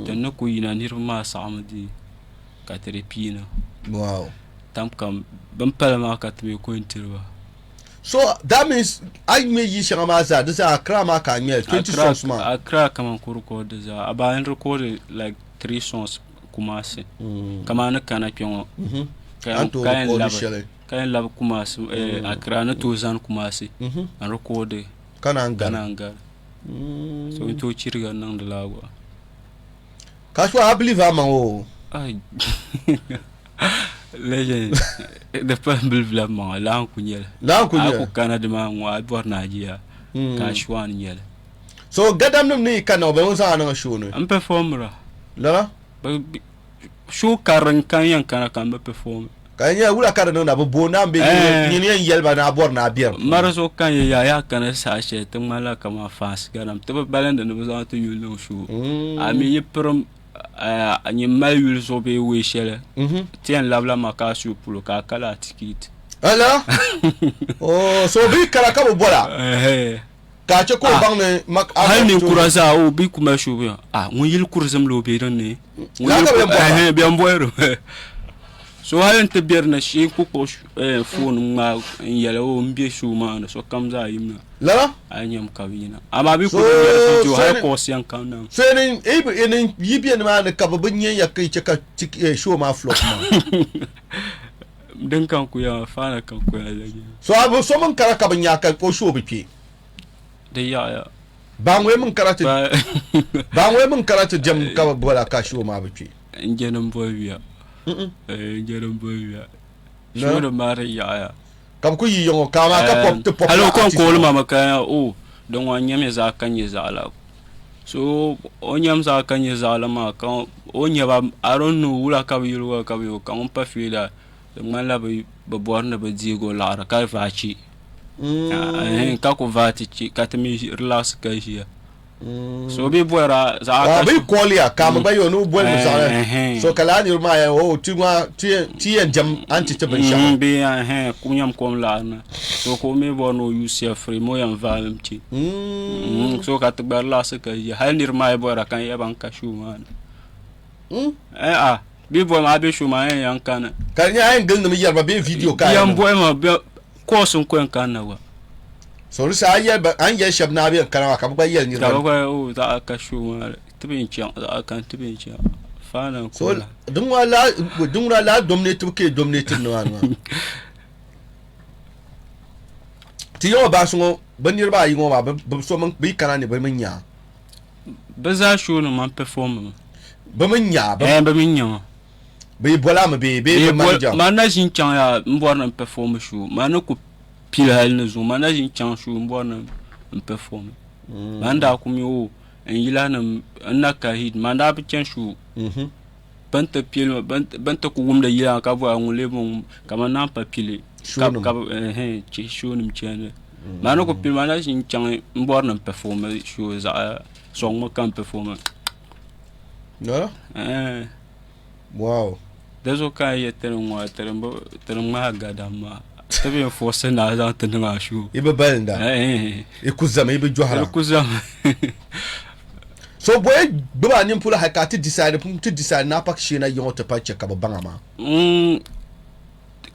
Ti ni ku yina niriba maa saɣimi di ka ti di piina. Wow. Tam kam bin pala maa ka ti mi ku yɛn tiri ba. So that means a yi ŋmɛ yi shɛŋa maa zaa di zaa Accra maa ka a ŋmɛli 20 songs maa. Accra kaman ku record di zaa. Amaa n record like 3 songs Kumasi. Kaman ni kana kpɛ ŋɔ ka yɛn labi Kumasi Accra ni tooi zani Kumasi n record ka naan gari. So n tooi chiriga niŋdi laa gba. Ka so a believe a maŋ o. Legend di pa n believe la maŋa laa n ku nyɛli. Laa n ku nyɛli. A ku kana di maa ŋɔ a bɔri ni a jiya ka a shua ni nyɛli. So gadam nim ni yi kanna bɛ zaŋ a niŋ show ni? N performira. Lala? Show karili n kan yɛn kana ka n bi perform. Ka di nyɛla wula ka di niŋda bɛ booni a mi bee nyini yɛn yɛli ba ni a bɔri ni a bɛ di puuni? Mari zuɣu ka n yɛn yaa yaa kana saha shɛli ti ŋmanila kaman fans gadam ti bi balindi ni bɛ zaŋ ti yuli niŋ show. A mi yi pirim nyin mali yuli zuɣu bee wee shɛli ti yɛn labila ma ka a suhu polo ka a kali a tikiti. Lala? Oh, so bɛ yi kana ka bɛ bɔra? Ka a chɛ ka o baŋ ni mak a Hali ninkura zaa o bi ku mali shubu ya. Ah, ŋun yili kurizim la o be din ni. Ŋun Laa yili ka bɛ yɛn bɔri ba? Ɛhɛn, bɛ yɛn bɔhiri mi. So hali n ti be di ni shee n ku kpuɣi phone n-ŋmaai n-yɛli o m be show maa ni sokam zaa yimina. Lala? A yi nyam ka bɛ yina. Amaa bɛ ku bi ŋmɛri video hali kuɣusi yɛn kanna mi. So yi be nimaani ka bɛ bi nya ya ka yi chɛ ka show maa flop maa? Din ka n ku yɛli maa, faana ka n ku yɛli. So a bi so min kana ka bi nya ka o show bi kpe? Di yaɣiya. Baa ŋɔ min karati baa ŋɔ min karati diɛm ka bi bola ka show maa bi kpe. N je ni n boli yuya. N je ni n boli yuya. Show nim maa di yaɣaya. Ka bi ku yi yiŋɔ ka amaa ka pop ti pop Hali o kon kooli ma mi ka o din ŋɔ nyɛmi zaɣ ka nyɛ zaɣ la. So o nyɛm zaɣ ka nyɛ zaɣ la maa ka o nyɛba I don't know wula ka bi yuli ka bi yuli ka ŋun pa fiila di ŋmanila bi bɔri ni bi deegi o laɣiri ka vaai chi ka ku vaai ti chi ka ti mi relax ka ʒiya so bi bɔra zaɣa ka bi kɔliya ka mi gba yɔ ni boli mi zaɣa so ka laa niriba maa yɛn o ti ŋɔ ti yɛn jɛm a ni ti ti binshɛɣu bi ku nyɛm kom laɣiri na so ka o mi bɔri ni o use free mo yɛn vaai mi chi so ka ti gba relax ka ʒiya hali niriba maa yi bɔra ka n yɛba n ka show maa ni a Bɛ bɔhi ma a be show maa yɛn yan kani. Ka di nyɛ a yɛn gili nimi yɛri ba bee video ka a yɛn niŋ? Yɛn bɔhi ma bɛ course n ko yɛn kanna gba. So di saha a yɛli ba a ni yɛli shɛba ni a bɛ yɛn kana maa ka bɛ gba yɛli niriba. Ka bɛ gba o zaɣa ka show maa ti bɛ chaŋ zaɣa kan ti bɛ chaŋ faana n So din ŋuna laa din ŋuna laa dominate bi ka dominate ni maa ni maa. Ti yiŋɔ baasi ŋɔ bɛ niriba ayi ŋɔ maa bɛ so mini bɛ yi kana ni bɛ mi nya. Bɛ zaa show nim man perform mi. Bɛ mi nya bɛ. Ɛɛ bɛ mi nya ma. Bɛ yi boli a mi bee bee bɛ manager. Man na ʒin chaŋ yaa n bɔri ni n perform show man ni ku pili hali ni zuŋɔ man na ʒin chaŋ show n bɔri ni n perform. Man daa ku mi o n yila nim n na ka hit man daa bi chani show. Bɛ ni ti pili bɛ ni ti ku wumdi yila ka bɔri ŋun lee bɔŋɔ ka man naan pa pili ka bɛ chihi show nim chandi. Maa ni ku pili maa na ʒin chaŋ n bɔri ni n perform show zaɣa sɔŋmi ka n perform. Wow. Di zuɣu ka n yɛ ti ni ŋɔ ti di ŋmahi gadam maa ti bi yɛn force ni a zaŋ ti niŋ a show. Yi bi balinda. Yi ku zami yi bi jɔhira. Yi ku zami. So bɔyi gbubi a nini polo hali ka a ti decide ti decide ni a pa sheena yiŋɔ ti pa che ka bi baŋ a maa.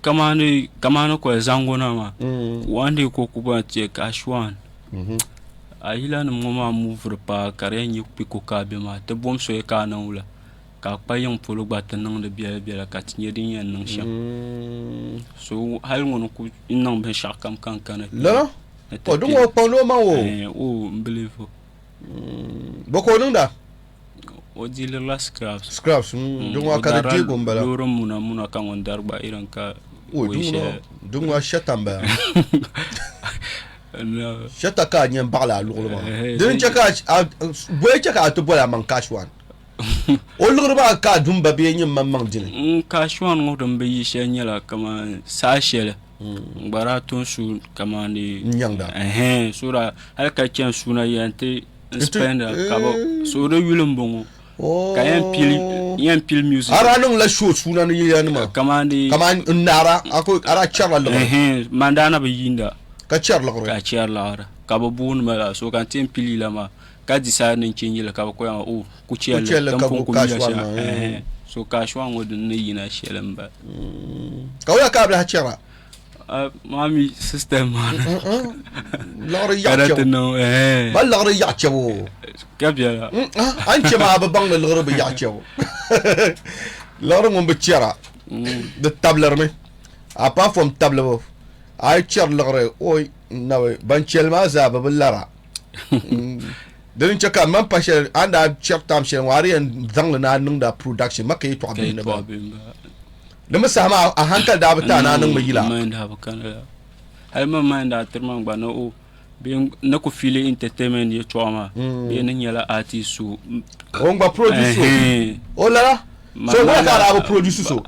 Kamani kamani koli zango na maa one day ka o ku bɔri ti cash one a yila nim ŋɔ maa muviri paa ka di yɛn nyɛ kpiko ka a bɛ maa ti bom soya ka a niŋ wula ka a kpa yiŋ polo gba ti niŋdi biɛla biɛla ka ti nyɛ din yɛn niŋ shɛm so hali ŋuni ku niŋ binshaɣu kam ka n kana lala o din ŋɔ kpaŋdi o maŋ o o n believe o Bɔ ka o niŋda? O dilirila scraps. Scraps, din ŋɔ ka di deegi o n-bala. Loori muna muna ka ŋun dari gba irin ka O din ŋɔ shɛta n-bala. Shɛta ka a nyɛ m-baɣili a luɣili maa. Dini n-chɛ ka a bɔyi chɛ ka a ti boli a maŋ cash one. O liɣiri maa ka a dumba bee nyini maŋmaŋ dini? N cash one ŋɔ din bi yi shɛli nyɛla kamani saha shɛli n gba daa tom su kamani N nyaŋda. Ɛhɛn so daa hali ka chani suuna yɛn ti n spend ka bi so di yuli n bɔŋɔ ka yɛn pili yɛn pili music. A daa niŋla show suuna ni yiya nima kamani kamani n naara a ku a daa chɛrila liɣiri. Ɛhɛn man daa na bi yiinda ka chɛri liɣiri ka chɛri liɣiri ka bi booni ma la so ka n ti yɛn pili yila maa ka decide ni n change li ka bi ku yɛli ma oh ku chɛli chɛli din ka pun go ku cash yila one shɛm maa, ɛhɛn so cash one ŋɔ din ni yina shɛli n bala. Ka wula ka a bi lahi chɛra? Maa mi system maa ni. Liɣiri yaɣa Ka di ti chɛbu. niŋ ɛhɛn. Mali liɣiri yaɣa chɛbu. Ka biɛla. A ni chɛ maa a bi baŋ ni liɣiri bi yaɣa chɛbu. Liɣiri ŋun bi chɛra di tabilirimi. Apart from tabilibu a yi chɛri liɣiri oi nabi ban chɛli maa zaa bi bi lara. Dini n-chɛ ka man pa shɛli a ni daa chɛri tam shɛli ŋɔ a di yɛn zaŋli ni a niŋda production ma ka yɛtɔɣa bihi ni bala. Di mi saha maa a hankali daa bi ti a ni a niŋmi yila. M mind daa bi kana la. Hali man mind daa tiri ma gba ni o bee ni ku fiili entertainment yɛtɔɣa maa bee ni nyɛla artist so. O gba produce o. O lala? So wula ka a daa bi produce so?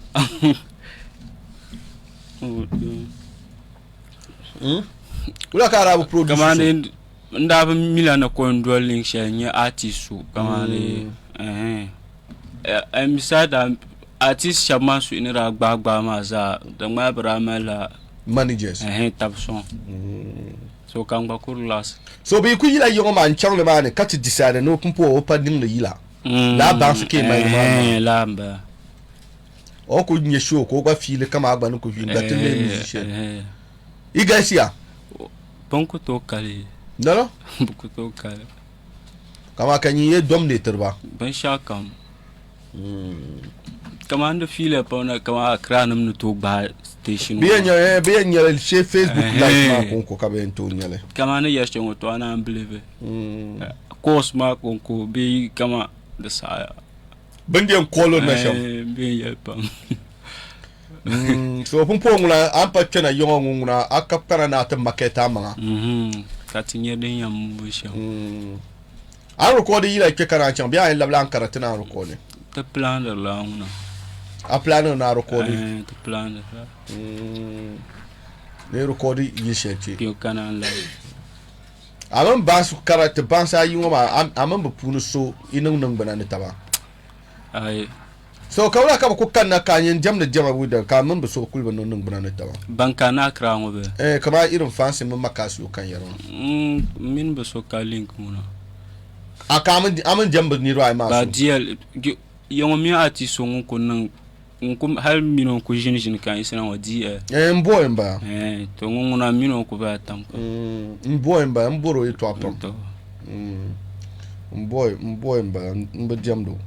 Wula ka a daa bi produce so? Kamani n daa bi mila ni ko n doli link shɛli n nyɛ artist so kamani and beside that artist shɛba maa suhu ni daa gbaai gbaai maa zaa di ŋmani bi daa malila managers tabi sɔŋ so ka n gba ku relax. So bɛ yi ku yila yiŋɔ maa n chaŋ ni maa ni ka ti decide ni o pumpɔŋɔ o pa niŋdi yila laa baŋsi ka yi mali ni maa ni maa. Laa n bala. O ku nyɛ show ka o gba fiili kaman a gba ni ku fiili gba ti leei musician. Yi galisiya? Bɛ ku tooi kali. Nana? Bɛ ku tooi kali. Kaman ka nyin yɛ dominate ba? Binshɛɣu kam. Kaman di fiiliya pam na kaman Accra nim ni tooi gbaai station Bɛ yɛn nyɛ bɛ yɛn nyɛli shee Facebook live maa Ɛhɛn. konko ka bɛ yɛn tooi nyɛli. Kama ni yɛri shɛli ŋɔ to a naan believe. Course maa konko bee kama di saɣaya. Bɛ ni yɛn call o na shɛm. Ɛɛ, bɛ yɛn yɛli pam. So pumpɔŋɔ ŋuna a ni pa kpɛna yiŋɔ ŋɔ ŋuna a ka kana ni a ti market a maŋa. Ka ti nyɛ din yɛn move shɛm. A ni record yila kpɛ ka naan chaŋ bee a yɛn labila Ankara ti naan record? Ti planirila ŋuna. A planiri ni a record? Ɛɛ, ti planirila. Ni record yili shɛli kpɛ. Kpɛ ka naan labi. A mini baansi kara ti baansi ayi ŋɔ maa a mini bɛ puuni so yi niŋ niŋgbuna ni taba. Ayi. So ka wula ka bɛ ku kanna ka a nyin diɛmdi diɛma with them ka a mini bɛ so kuli bi niŋ niŋgbuna ni taba? Ban kanna Accra ŋɔ bee? Eh, kamani irin fansi mini Makasio kan yɛri maa. N mini bɛ so ka link ŋuna. A ka a mini a mini diɛm bɛ niriba ayi maa Ba so? DL, ya ŋɔ mini artist so ŋun ku niŋ ŋun ku hali mini o ku ʒini ʒini ka n yiɣisina ŋɔ DL. Eh, n boi n bala. Eh, to ŋun ŋuna mini o ku bala tam ka. N boi n bala, n bori o yɛltɔɣa pam. To. N boi n boi n bala n bi diɛmdi o.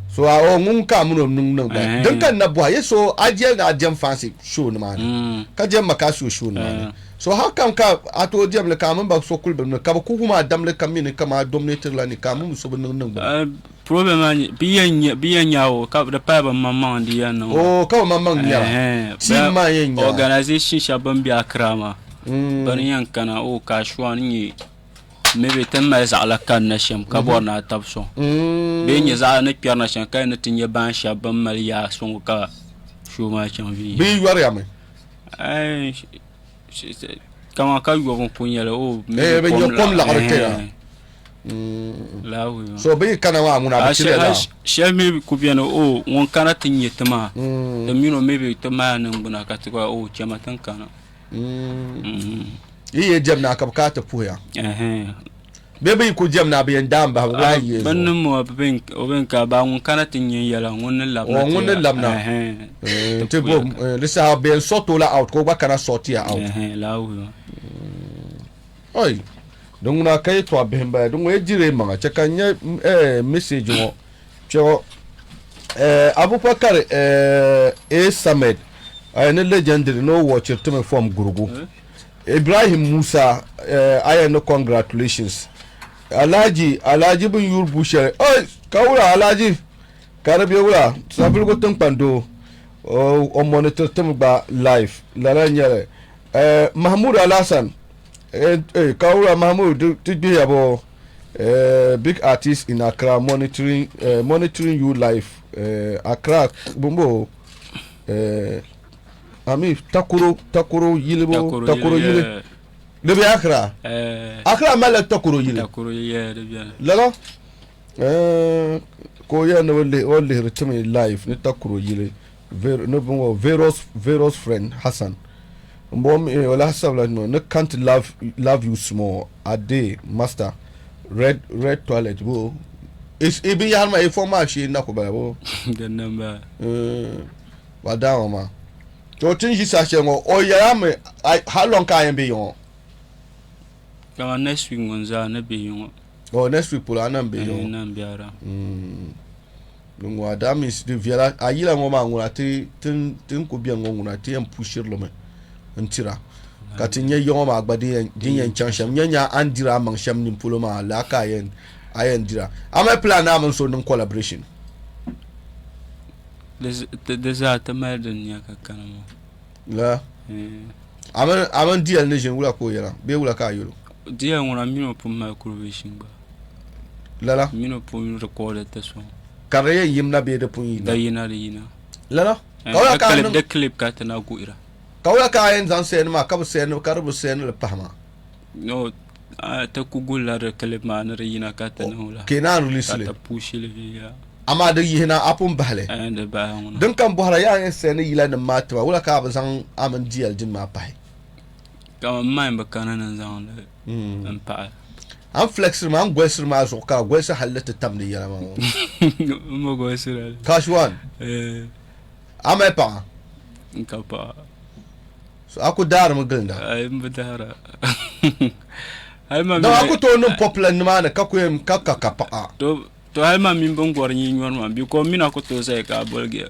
So a o ŋun ka a mini o niŋ niŋ bala. Din ka n na bɔhi ye so a jɛli ni a diɛm fansi show ni maa ni ka diɛm Makasio show ni maa ni. So how come ka a tooi diɛmli ka a mini ba so kuli bi niŋ ka bi ku wum a damli ka mi ni kaman a dominate la ni ka a mini so bi niŋ niŋ bala. Problem maa nyɛ bi yɛn nyɛ bi yɛn nya o ka di paya bi maŋmaŋ n di yɛn niŋ o ka bi maŋmaŋ nyɛra team maa yɛn nyɛra organization shɛba bin bɛ Accra maa bini yɛn kana o Kashuan nyɛ maybe ti ni mali zaɣila kanna shɛm ka bɔri ni a tabi sɔŋ bee nyɛ zaɣila ni kpɛrina shɛm ka ni ti nyɛ baan shɛba bin mali yaa sɔŋ ka show maa chaŋ viɛnyɛla bee yɔriya mi kaman ka yɔbu n ku nyɛli o Eh, bi nyɛ kom laɣiri kpɛra so bi yi kana maa ŋuna bi tiriya daa shɛli mi ku bɛni o ŋun kana ti nyɛ ti maa ti mini o maybe ti mali niŋgbuna ka ti gba o chɛma ti ni kana Yi yi jɛm naa ka bi kana ti puhiya bee bi yi ku jɛm naa bi yɛn daam bahi bi lahi yee zuɣu. Bini mo o bin ka ba ŋun kana ti nyɛ yɛla ŋun ni labina ti ŋun ni labina ti bo di saha bi yɛn sort o la out ka o gba kana sort ya out. Oi din ŋuna ka yɛtɔɣa bihi n bala din ŋɔ yi diri maŋa chɛ ka n nyɛ message ŋɔ kpɛŋɔ Abubakar A Samed ni legendary ni o watchiri timi from Gurugu. Ibrahim Musa a yɛn ni congratulations. Alhaji Alhaji bin yuri bu shɛli oi ka wula Alhaji ka di bɛ wula Savelugu tiŋkpan doo o monitor timi gba live lala n nyɛli Mahmood Alhassan ka wula Mahmood ti gbihiya bɔ big artist in Accra monitoring monitoring you live Accra bumbo Ami takoro takoro yili bo takoro yili di bɛ Accra Accra malila takoro yili takoro yili di bɛni lala ka o yɛli ni o lihiri timi live ni takoro yili ni bɔŋɔ various various friend Hassan n bɔŋɔ mi o lahi sabila ni can't love love you small a day master red red toilet bo i binyahari maa i fɔŋ maa shee na ku bala bo din n bala Wa daaŋɔ maa. To ti ni ʒi saha shɛli ŋɔ, o yɛla mi how long ka a yɛn be yiŋɔ? Kaman next week ŋɔ n-zaa ni be yiŋɔ. Oh, next week polo a na be yiŋɔ. N na be around. Din ŋɔ that means di viɛla a yila ŋɔ maa ŋuna ti ti ni ku beni ŋɔ ŋuna ti yɛn pushiri li mi n-tira ka ti nya yiŋɔ maa gba din yɛn chaŋ shɛm. Nya nya a ni diri a maŋ shɛm nini polo maa lala ka a yɛn dira. A mali plan ni a mini so niŋ collaboration? Di zaa ti mali din nya ka kana maa. La. A mini DL ni ʒini wula ka o yɛla bee wula ka a yɛl o? DL ŋuna mini o pun mali kurivation gba. Lala. Mini o pun record ti sɔŋ. Ka di yɛn yimna bee di pun yina? Di yina di yina. Lala. Di clip ka ti na guhira. Ka wula ka a yɛn zaŋ send maa ka bi send ka di bi send li pahi maa? No, ti ku guhila di clip maa ni di yina ka ti niŋ la. Ka i naan release li. Ka ti push li viɛnyɛla. Amaa di yihina a pun bahi li. Ɛɛn di bahi ŋuna. Din kam bɔhira yaa yɛn send yila nim maa tima wula ka a bi zaŋ a mini DL dini maa pahi? Kaman mine bi kana ni n zaŋ li n pahi. A ni flexiri maa, a ni golisiri maa zuɣu ka a golisi hali ti tam di yɛla maa ŋɔ. M bi golisira li. Cash one. Ɛɛ. A mali paɣa? N ka paɣa. So a ku daarimi gilinda? Ayi m bi daara. Dama a ku tooi niŋ popular nimaani ka ku yɛn ka ka ka paɣa. To hali man mini bin gɔri nyin nyɔri maa because m mi na ku tooi zaya ka a boligiya.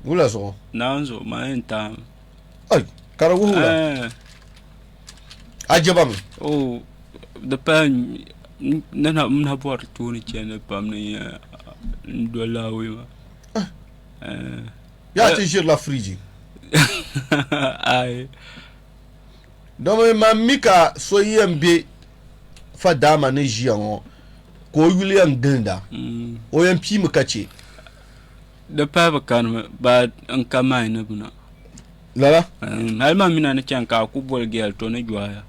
Wula zuɣu? Naawuni zuɣu maa yɛn taami. Ai, ka di wuhi wula? A jɛba mi? O, di pala n na bɔri tooni chandi pam ni n doli a wuhi maa. Yaa ti ʒirila firiji? Ai. Domi man mi ka so yɛn be fadaama ni ʒiya ŋɔ ka o yuli yɛn gilinda, o yɛn piimi ka chɛ. Di pahi bi kanimi ba n ka mayi ni bina. Lala? Hali man mina ni chani ka a ku boli gɛli to ni jɔya.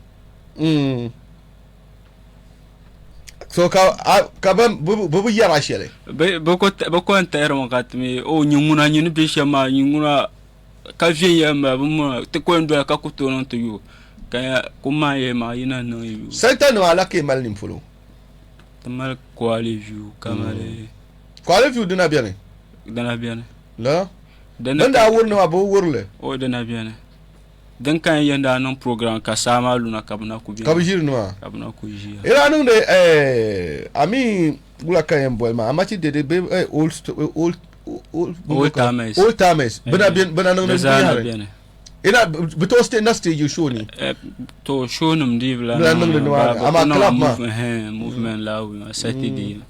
So ka ka bi bi yɛra shɛli? Bi ko n tahirimi ka ti mi o nyin ŋuna nyin ni bɛ shɛm maa nyin ŋuna ka viɛnyɛla m-bala bɛ muna ti ko n-doya ka ku tooi niŋ ti yo ka ku maan yɛli maa yi na niŋ yo. Santa nima ala ka yi mali nimpolo? Ti mali Kwale View ka mali. Kwale View dina beni? Dina beni. La? Bin daa wuri nima bɛ wuri li? O dina beni. Din ka yɛn daa niŋ program ka saa maa luna ka bɛ na ku beni. Ka bɛ ʒiri nima? Ka bɛ na ku ʒiya. Yi daa niŋdi ami wula ka yɛn boli maa amachi dede bee old old old timers. Old timers bɛ na beni bɛ na niŋdi binyahari. Ina bɛ tooi stay na stage show ni. To show nim dii bi lahi niŋdi nimaani amaa club maa. Movement la wi Saturday.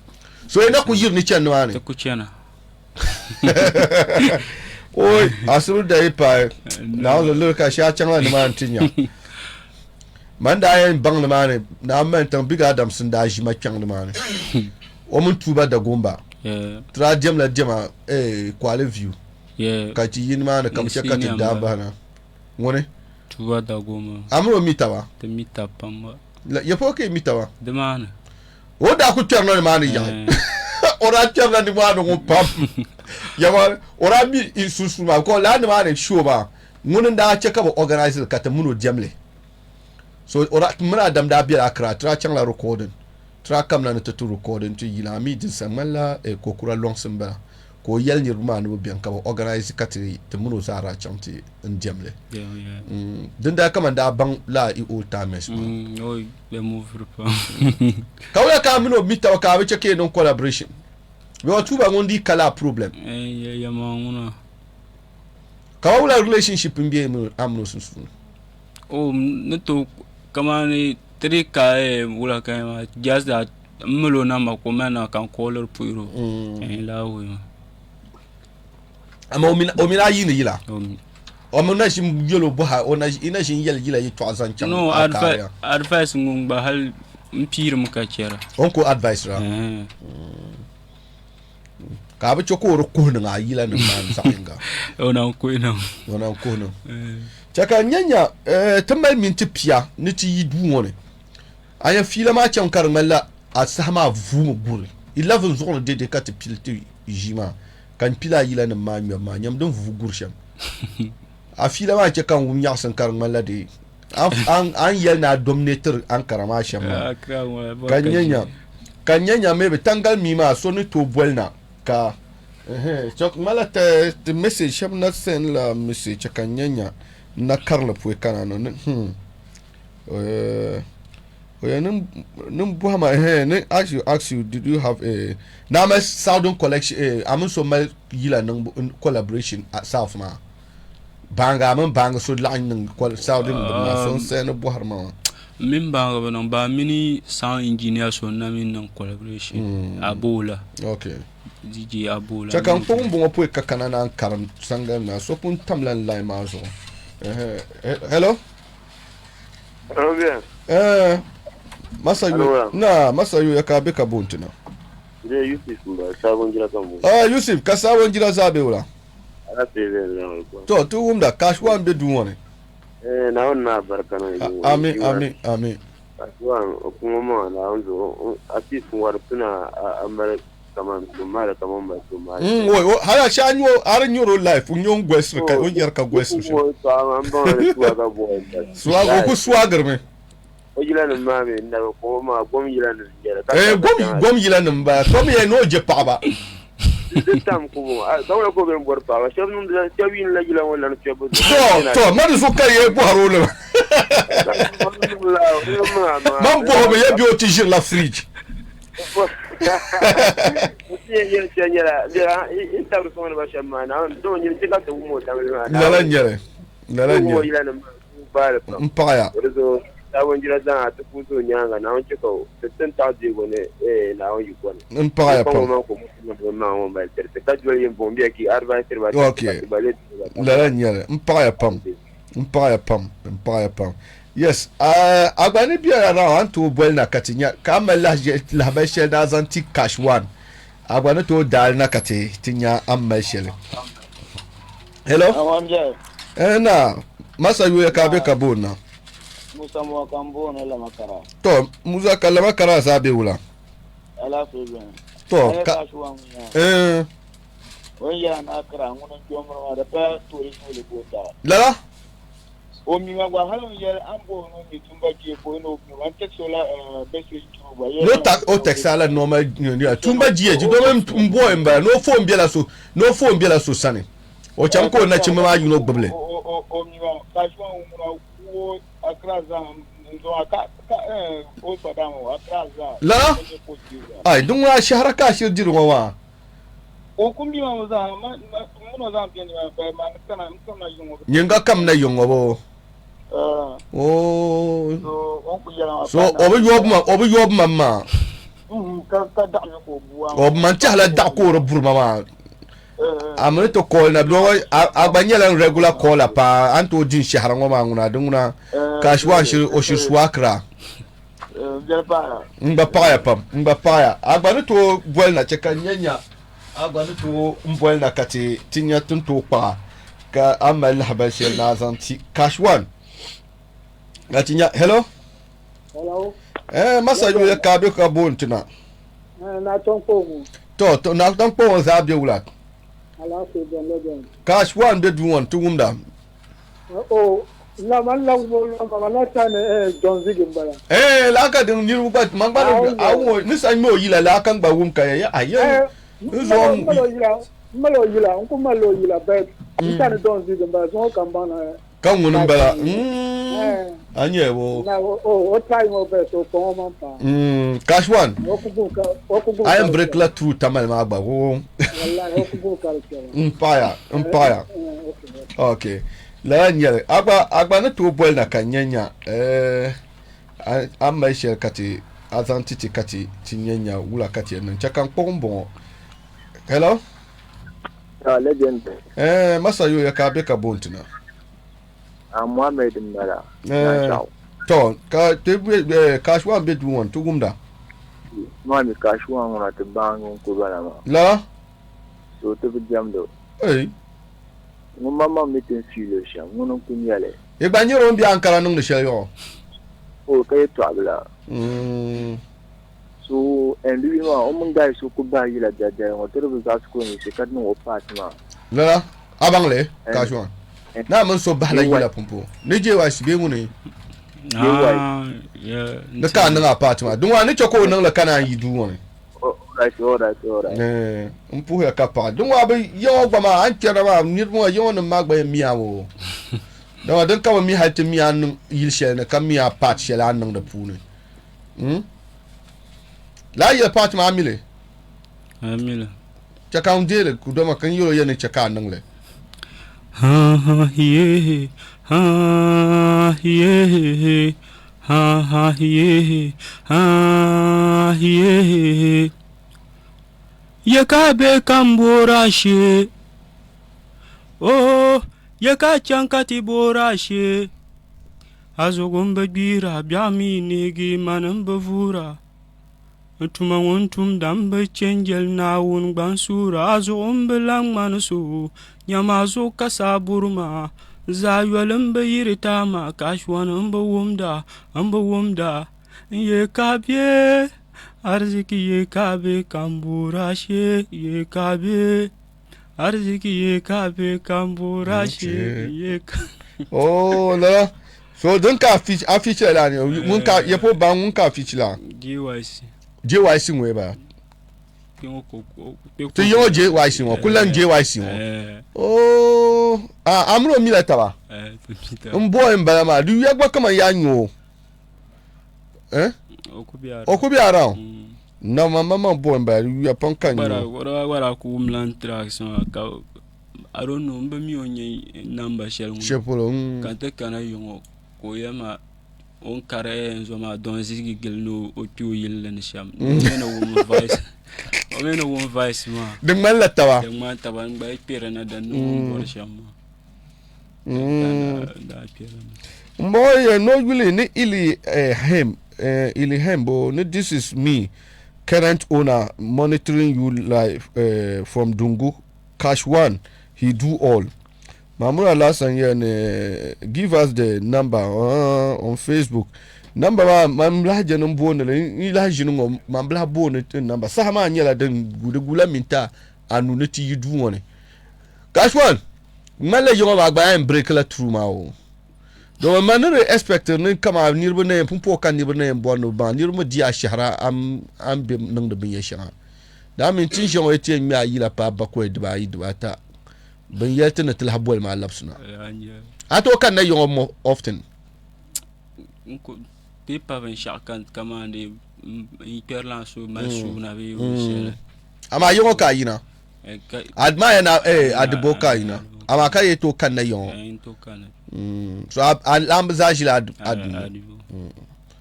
So ina ku yiri ni chani nimaani. Ti ku chana. Oi asiri da yi paai naawuni liri ka shee a chaŋla nimaani ti nya. Man daa yɛn baŋ nimaani naa mali tiŋ Big Adams n daa ʒi ma kpɛŋ nimaani o mini Tuuba Dagomba ti daa diɛmla diɛma Kwale View. Ka ti yi nimaani ka bi chɛ ka ti daa bahina. Ŋuni? Tuuba Dagomba. A mini o mi taba? Ti mi taba pam gba. Ya polo ka yi mi taba? Dimaani. O daa ku kpɛrila nimaani yaɣi. O daa kpɛrila nimaani ŋɔ pam. Yɛma o daa mi sunsuuni maa because lala nimaani show maa ŋuni n-daa chɛ ka bɛ organize li ka ti mini o diɛm li. So o daa mini Adam daa bela Accra ti daa chaŋla recording. Ti daa kamina ni ti ti recording ti yila a mi din sa ŋmanila kokura lɔŋsi m-bala. Ka o yɛli niriba maa ni bɛ beni ka bɛ organize ka ti ti mini o zaa daa chaŋ ti n diɛm li. Din daa kaman daa baŋ lala i old timers maa. Ka wula ka a mini o mi taba ka a bi chɛ ka yi niŋ collaboration? Bɛ wa tuuba ŋun dii ka lala problem. Ka wa wula relationship m-be a mini o sunsuuni? O ni tooi kamani ti dii ka wula ka maa just that n mali o namba ka o mali na ka n kooliri puhiri o lala way maa. Amaa o mini a yiini yila? O mi na ʒin yɛl o bɔha o na ʒin yɛli yila yɛtɔɣa zaŋ chaŋ No, a kaariya? advice ŋun gba hali n piirimi ka chɛra. O ni ku advice ra? Ka a bi chɛ ka o di kuhi niŋ a yila nim maa ni zaɣ yinga? O na kuhi niŋ. O na kuhi niŋ. Chɛ ka n nya nya ti mali minti pia ni ti yi duu ŋɔ ni. A nya fiila maa chaŋ ka di ŋmanila a saha maa vuumi guri 11 zuɣu ni dede ka ti pili ti ʒii maa ka n pili a yila nim maa ŋmɛbu maa nyam din vuui guri shɛm. A fiila maa chɛ ka n wum nyaɣisim ka di ŋmanila dee a ni yɛli ni a dominatiri Ankara maa shɛm maa. Ka n nya nya ka n nya nya maybe tangali mii maa so ni tooi boli na ka chɛ ŋmanila ti message shɛba na send la message chɛ ka n nya nya n na karili pɔi kana ni Oya nin bɔhi ma ni ask you ask you did you have a na mali southern collection a mini so mali yila niŋbu collaboration at south maa baanga a mini baanga so laɣim niŋ southern bini maa so n saya ni bɔhiri ma maa. M mini baanga bi niŋ baa mini sound engineer so n na mi niŋ collaboration Aboola. Okay. DJ Aboola. Chɛ ka n kpuɣi m bɔŋɔ pɔi ka kana naan karim sangali maa so pun tamla n line maa zuɣu. Hello. Eh, masa yu na masa yu ya ka be ka bon tina. De Yusuf mba sabon jira kan bo. Ah Yusuf ka sabon jira za be wala. Ala te be na ko. To tu wumda kashwa be du woni. Eh na on na barka na. Amin amin amin. Kashwa kuma ma na on zo asis war tuna amar kaman mara kaman ba to ma. Wo hala sha nyo ar nyoro life nyo gwesri ka on yar ka gwesri. Wo to an ba ne suwaga bo. Suwaga ku suwagar me. O yila nim maa mi na ko ma gom yila nim yɛra. Eh gom gom yila nim ba to mi no je paɣaba. Di tam ku bo ka wala ko ben bor paɣaba shɛba niŋdi la shɛba yiini la yila ŋɔ lani shɛba bi. To to ma di so ka ye bɔhiri o li. Man bɔhimi ya bi o ti ʒirila fridge. Lala n-nyɛli lala n-nyɛli n paɣaya n paɣaya pam okay lala n-nyɛli n paɣaya pam n paɣaya pam n paɣaya pam yes a gba ni bela around a ni tooi boli na ka ti nya ka a mali lahabali shɛli daa zaŋ ti cash one a gba ni tooi daali na ka ti ti nya a ni mali shɛli hello eh na masa yuya ka a be ka booni na Musa Mɔka n booni Lamakara. To Musa ka Lamakara zaa be wula? Alaafee beni. To ka eh O ni yɛla ni Accra ŋuni n jɔmiri maa di pa tooli tooli ka o tara. Lala? O mi ma gba hali o ni yɛli a ni booni o mi tumba kpee ka o ni o mi ma n text o la message through gba. No ta o text a la normal tumba jie ji domi n boy n bala no phone bela so no phone bela so sani o chaŋ ka o nachimba maa yino gbubili. O mi ma ka shɔŋ ŋuna wo Accra zaa n zaŋ ka ka o sadam o Accra zaa. Lala? Ai din ŋuna shɛhira ka a shiri diri ŋɔ maa. O kum bia maa zaa ma mini o zaŋ bɛ ni maa ba maa ni kana n kana yiŋɔ. Nyinga kam na yiŋɔ bo. Oo. So o bi yɔbu ma o bi yɔbu ma maa. Ka ka daɣu mi ka o bua. O bi man tɛhila daɣu ka o di buri ma maa. A mi ni ti call na doo a gba nyɛla regular caller paa a ni tooi di n shɛhira ŋɔ maa ŋuna di ŋuna ka shiri o shiri su Accra. N gba paɣaya pam n gba paɣaya a gba ni tooi boli na chɛ ka n nya nya a gba ni tooi n boli na ka ti ti nya tin tooi kpaɣa ka a mali lahabali shɛli ni a zaŋ ti cash one ka ti nya hello hello eh masa yuya ka be ka boon tina na tɔn kpɔŋɔ to to na tɔn kpɔŋɔ zaa be wula alaafee bɛn la bɛn cash one be duu ŋɔ ni ti wumda o la man la ma na ta ni John Zigi n bala. Eh la ka din niriba gba man gba a wo ni sa ŋmɛ o yila la ka gba wum ka ya a ye n zo n malo yila n malo yila n ku malo yila bɛ n ta ni John Zigi n bala zuŋɔ ka n baŋ na ka ŋuni n bala a nyɛ wo na o o try ŋɔ bɛ so kpɔŋɔ man pa cash one o ku gu ka o ku gu I am break la through tamale maa gba wo wallahi o ku gu ka di kpɛma n paɣaya n paɣaya okay Lala n-nyɛli, a gba, a gba ni tooi boli na ka n nya nya, eh, a, a ni mali shɛli ka ti, a zaŋ ti ti ka ti, ti nya nya wula ka ti yɛn niŋ. Chɛ ka n kpuɣi m-bɔŋɔ. Hello? Ah, legend. Eh, Masa Yoya ka a be ka boon ti na? Ah, Muhammad m-bala. Eh, to, ka ti be, eh, Kashuwa m-be duu ŋɔ ni, ti wumda. Maa mi Kashuwa ŋuna ti baŋ ŋun ku bala maa. Lala? So ti bi jɛmdi o. Ei. Ŋun maŋmaŋ mi ti ni fiili o shɛm, ŋuni n-kul nyɛ li. Yi gba nyari o ni be Ankara niŋdi shɛli yɔɣɔ? O ka yɛtɔɣa bila. So Ɛnduyi maa, o mini guy so ku bahi yila dadali ŋɔ, ti di bi zaɣisi ka o yiɣisi ka niŋ o part maa. Lala, a baŋ li, Kashuan? Naa mini so bahila yila pumpɔŋɔ. Ni JYC bee ŋuni? Ni ka a niŋ a part maa. Di ŋɔ a ni chɛ ka o niŋ li ka naan yi duu ŋɔ ni. N puhiya ka paɣa din ŋɔ bi yiŋɔ gba maa a ni kpɛrina maa niriba ŋɔ yiŋɔ nim maa gba yɛn mi a o dama din ka bi mi hali ti mi a niŋ yili shɛli ni ka mi a paati shɛli a ni niŋ di puuni hmm? Lala yili paati maa a mi li chɛ ka n deeli dama ka n yɛl o yɛn ni chɛ ka a niŋ li Ha ha ye ha ye Ha ha ye ha ye Ye ka be ka m boori a shee Oh ye ka chaŋ ka ti boori a shee A zuɣu m bi gbiira biɛɣu mi neegi mani m bi vuura N tuma ŋun tumda m bi chɛ n-jɛli Naawuni gba n suura A zuɣu m bi lan ŋmani so Nyama a zuɣu ka saa buri ma Zaa yoli m bi yiri taama ka ashɔni m bi wumda m bi wumda N ye ka be ariziki ye ka be ka m boori a shee ye ka be ariziki ye ka be ka m boori a shee ye ka Oh lala so din ka a feature la ni ŋun ka ya po baŋ ŋun ka a feature la JYC JYC ŋɔ ba ti yiŋɔ JYC ŋɔ ku lan JYC ŋɔ oh a mini o mila taba n boy n bala maa di yuya gba kaman yaa nyo o eh o ku be around. Na ma ma ma bo n bala di yuya pam ka n Gbara nyɛ o. gbara gbara ku wumla n tracks maa ka I don't know n bi mi o nyɛ namba shɛli ŋun Shɛli polo mm. ka n ti kana yiŋɔ ka o yɛli ma o ni kari n zo maa Don Ziggy gili ni o kpe o yilli ni shɛm o mi ni wum voice o mi ni wum voice maa Di ŋmanila taba. Di ŋmani taba n gba yi kperi na din ni wum bɔri shɛm maa. N daa kperi na. M bɔŋɔ yɛ no yuli ni Ili eh, Hem eh, Ili Hem bo ni this is me current owner monitoring you live eh, from Dungu cash one he do all Mahmoud Alhassan yɛ ni give us the number uh, on Facebook number maa man lahi jɛni n booni li n lahi ʒini ŋɔ man bi lahi booni ti number saha maa nyɛla din gu di gula minta anu ni ti yi duu ŋɔ ni cash one ŋmanila yiŋɔ maa gba yɛn break la through maa o domin man ni di expect ni kama niriba na yɛn pumpɔŋɔ ka niriba na yɛn bɔri ni bi baŋ niriba mi di ashɛhira a ni be niŋdi binyɛ shɛŋa daa mini ti ni ʒiya ŋɔ yi ti yɛn ŋme a yila paai bakɔi dibaayi dibaata bin yɛli ti ni ti lahi boli maa labisina a tooi kanna yiŋɔ mo often Paper binshaɣu ka kamani n kpɛrila so mali suuna bee binshɛli amaa yiŋɔ ka a yina a maa yɛn na a di bo ka a yina amaa ka yi tooi kanna yiŋɔ so a laamba zaa ʒila a duu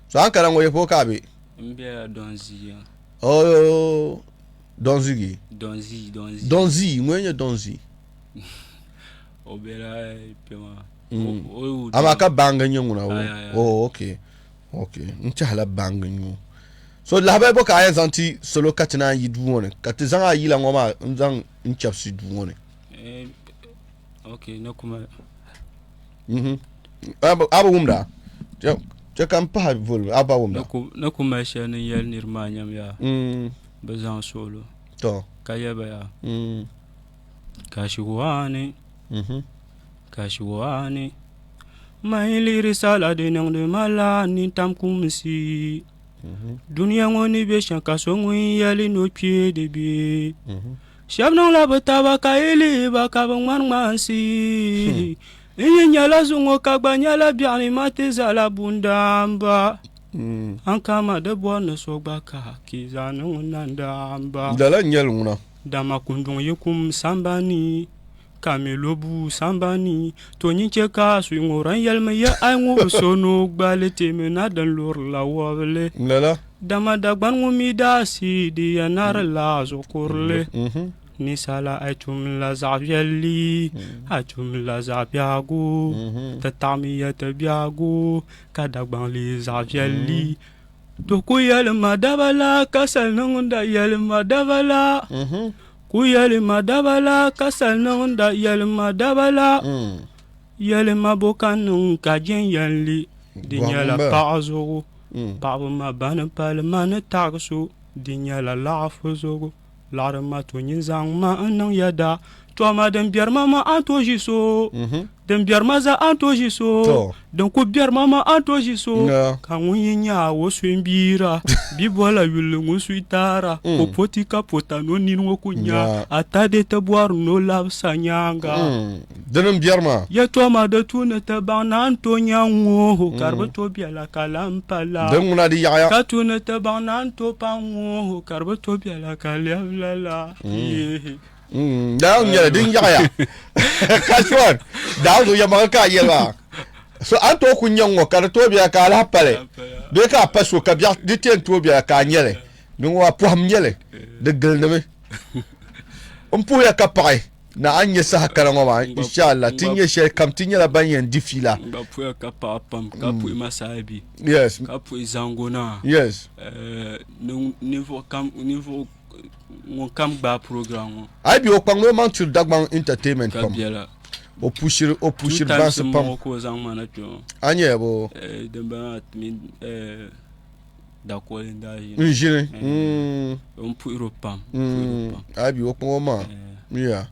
so a ni kana ŋɔ ya polo ka a be n bela Donzi oh Donzigi Donzi Donzi Donzi ŋɔ nyɛ Donzi o bela kpɛ maa amaa ka baanga nyɛ ŋuna o oh okay okay n tɛhila baanga nyɛ o so lahabali bɔ ka a yɛn zaŋ ti salo ka ti naan yi duu ŋɔ ni ka ti zaŋ a yila ŋɔ maa n zaŋ n chɛbisi duu ŋɔ ni okay ni kuma A bi wumda chɛ ka n pahi volume a ba wumda ni ku mali shɛli ni yɛli niriba maa nyam yaa bi zaŋ suɣulo to ka yɛli ba yaa kashiwani kashiwani man lihiri sala di niŋdi ma la nintam kumsi dunia ŋɔ ni bɛ shɛm ka so ŋun yɛli ni o kpee di bɛ shɛba niŋla bɛ taba ka yi lihi ba ka bɛ ŋmani ŋmansi N yi nyɛla zuŋɔ ka gba nyɛla biɛɣuni ma ti zala bundaamba An kama di bɔri ni so gba ka ki zaŋ niŋ n nandaamba Lala n-nyɛli ŋuna. Dama kunduŋ yi kum sambani ka mi lo bua sambani to nyin chɛ ka a suhi ŋura n yɛlimi ya a yi ŋubi so ni o gbali timi na din lurila wɔbili Lala. Dama Dagbani ŋun mi daa si di ya narila zuɣukurili. Ninsala a yi tumla zaɣ viɛlli a tumla zaɣ biɛhigu ti taɣimiya ti biɛhigu ka Dagbaŋ leei zaɣ viɛlli to ku yɛli ma daba la ka sali niŋda yɛli ma daba la ku yɛli ma daba la ka sali niŋda yɛli ma daba la yɛli ma bo ka niŋ ka jɛn yɛnli di nyɛla paɣa zuɣu paɣaba ma bani pali ma ni taɣigi so di nyɛla laɣafu zuɣu Laɣiri ma to nyin zaŋ ma n niŋ yɛda Tɔma din biɛri ma ma a ni tooi ʒi so Din biɛri ma zaa a ni tooi ʒi so Din ku biɛri ma ma a ni tooi ʒi so Ka ŋun yi nya a o suhi m-biira Bia bɔla yulli ŋun suhi taara O poti ka pota ni o nini ŋɔ ku nya A tadi ti bɔri ni o labisa nyaaŋa Dini m-biɛri maa. Yɛtɔɣa di tu ni ti baŋ ni a ni tooi nya ŋ-ŋɔ ka di bi tooi bela ka lan pa la. Din ŋuna di yaɣiya. Ka tu ni ti baŋ ni a ni tooi paai ŋ-ŋɔ ka di bi tooi bela ka lɛbi lala. Yeehi. Lala n-nyɛli din yaɣiya. Kashuan, daa zuɣu yɛlimaŋli ka a yɛli maa. So a ni tooi ku nya ŋ-ŋɔ ka di tooi bela ka a lahi pa li bee ka a pa so ka biɛɣu di ti yɛn tooi bela ka a nya li. Din ŋɔ maa pɔhim n-nyɛ li, di gilindimi. M puhiya ka paɣi. Na a ni nyɛ saha kana ŋɔ maa, inshallah, ti nyɛ shɛli kam, ti nyɛla ban yɛn di fiila. N gba puhiya ka paɣa pam, ka puhi Masaibi, Yes. ka puhi Zango Naa. Yes. Ninvuɣu kam, ninvuɣu ŋun kam gbaai program ŋɔ. A yi be o kpaŋ ni o maŋ tiri Dagbaŋ Entertainment Ka pam. biɛla. O pushiri, o pushiri Two times bansi m pam. bɔŋɔ ka o zaŋ ma na kpe ŋɔ. A nyɛya boo? Din bala maa mini Dakoli n daa ʒini. N ʒini. N puhiri o pam. A yi bi o kpaŋ o maŋa. Yeah.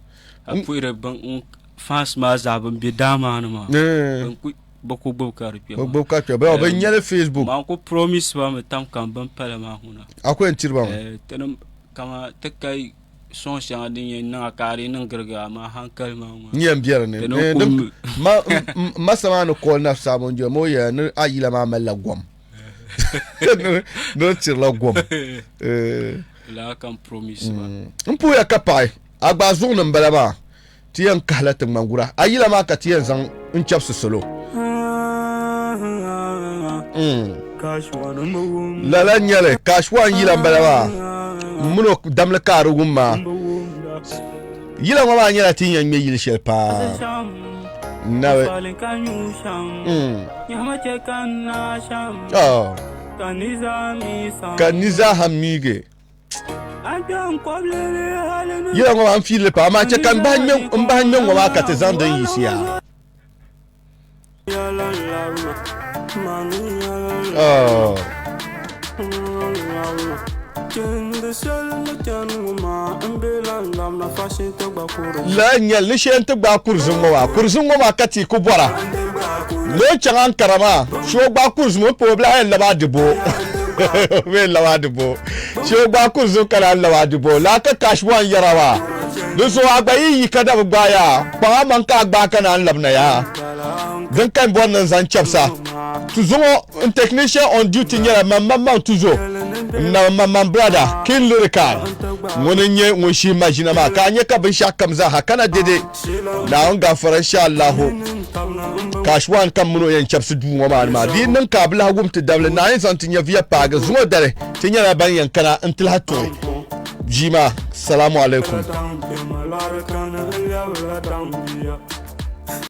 A puhiri bin fans maa zaa bin bɛ daa maa ni maa. Bi ku gbubi ka di kpɛ maa. Bi gbubi ka kpɛ. Bɛ bi nyɛli Facebook. Maa ku promise ba mi tam kam bin pala maa ŋuna. A ku yɛn tiri ba mi. Tinim kama ti kai song shɛŋa din yɛn niŋ a ka a di niŋ girigi amaa hankali maa ŋuna. N yɛn bɛ di ni. Ma sama ni call nafsa mun jɛ mo yɛla ni a yila maa malila gom. Ni di tirila gom. Laa ka n promise ba. N puhiya ka paɣi a gba zuɣu ni m-bala maa, ti yɛn kahila ti ŋmangura a yila maa ka ti yɛn zaŋ n chɛbisi salo. Lala n-nyɛli, Cash One yila m-bala maa, m mini o damli ka a di wum maa. Yila ŋɔ maa nyɛla ti ni yɛn ŋmɛ yili shɛli paa. Nabi. Oh. Ka ni zaaha miigi. Yila ŋɔ maa n fiili paa amaa chɛ ka n bahi ŋmɛ ŋɔ maa ka ti zaŋ din yiɣisi yaa. Oh. Lala n-nyɛli ni shee n-ti gbaai kurizim ŋɔ maa. Kurizim ŋɔ maa ka ti ku bɔra. Ni o chaŋ Ankara maa, shee o gbaai kurizim o ni pa o bilahi yɛn labi Adibo. O mi yɛn labi Adibo. Shee o gbaai kurizim ka naan labi Adibo. Lala ka Cash One yɛra maa. Di zuɣu a gba yi yi ka da bi gbaai yaa, kpaŋ a maŋ ka a gbaai ka naan labina yaa. Din ka n bɔri ni n zaŋ chɛbisa tuzo ŋɔ, n technician on duty nyɛla man maŋmaŋ tuzo, n na man man brother King Lyrical. Ŋuni n-nyɛ ŋun shihi maʒina maa ka a nya ka binshɛɣu kam zaaha kana dede. Naawuni gaafara insha Allahu. Cash One kam mini o yɛn chɛbisi duu ŋɔ maa ni maa di yi niŋ ka a bi lahi wum ti dabili naanyi zaŋ ti nyɛviya paagi zuŋɔ dali ti nyɛla ban yɛn kana n-ti lahi tuɣi ʒii maa. Salamu alaikum.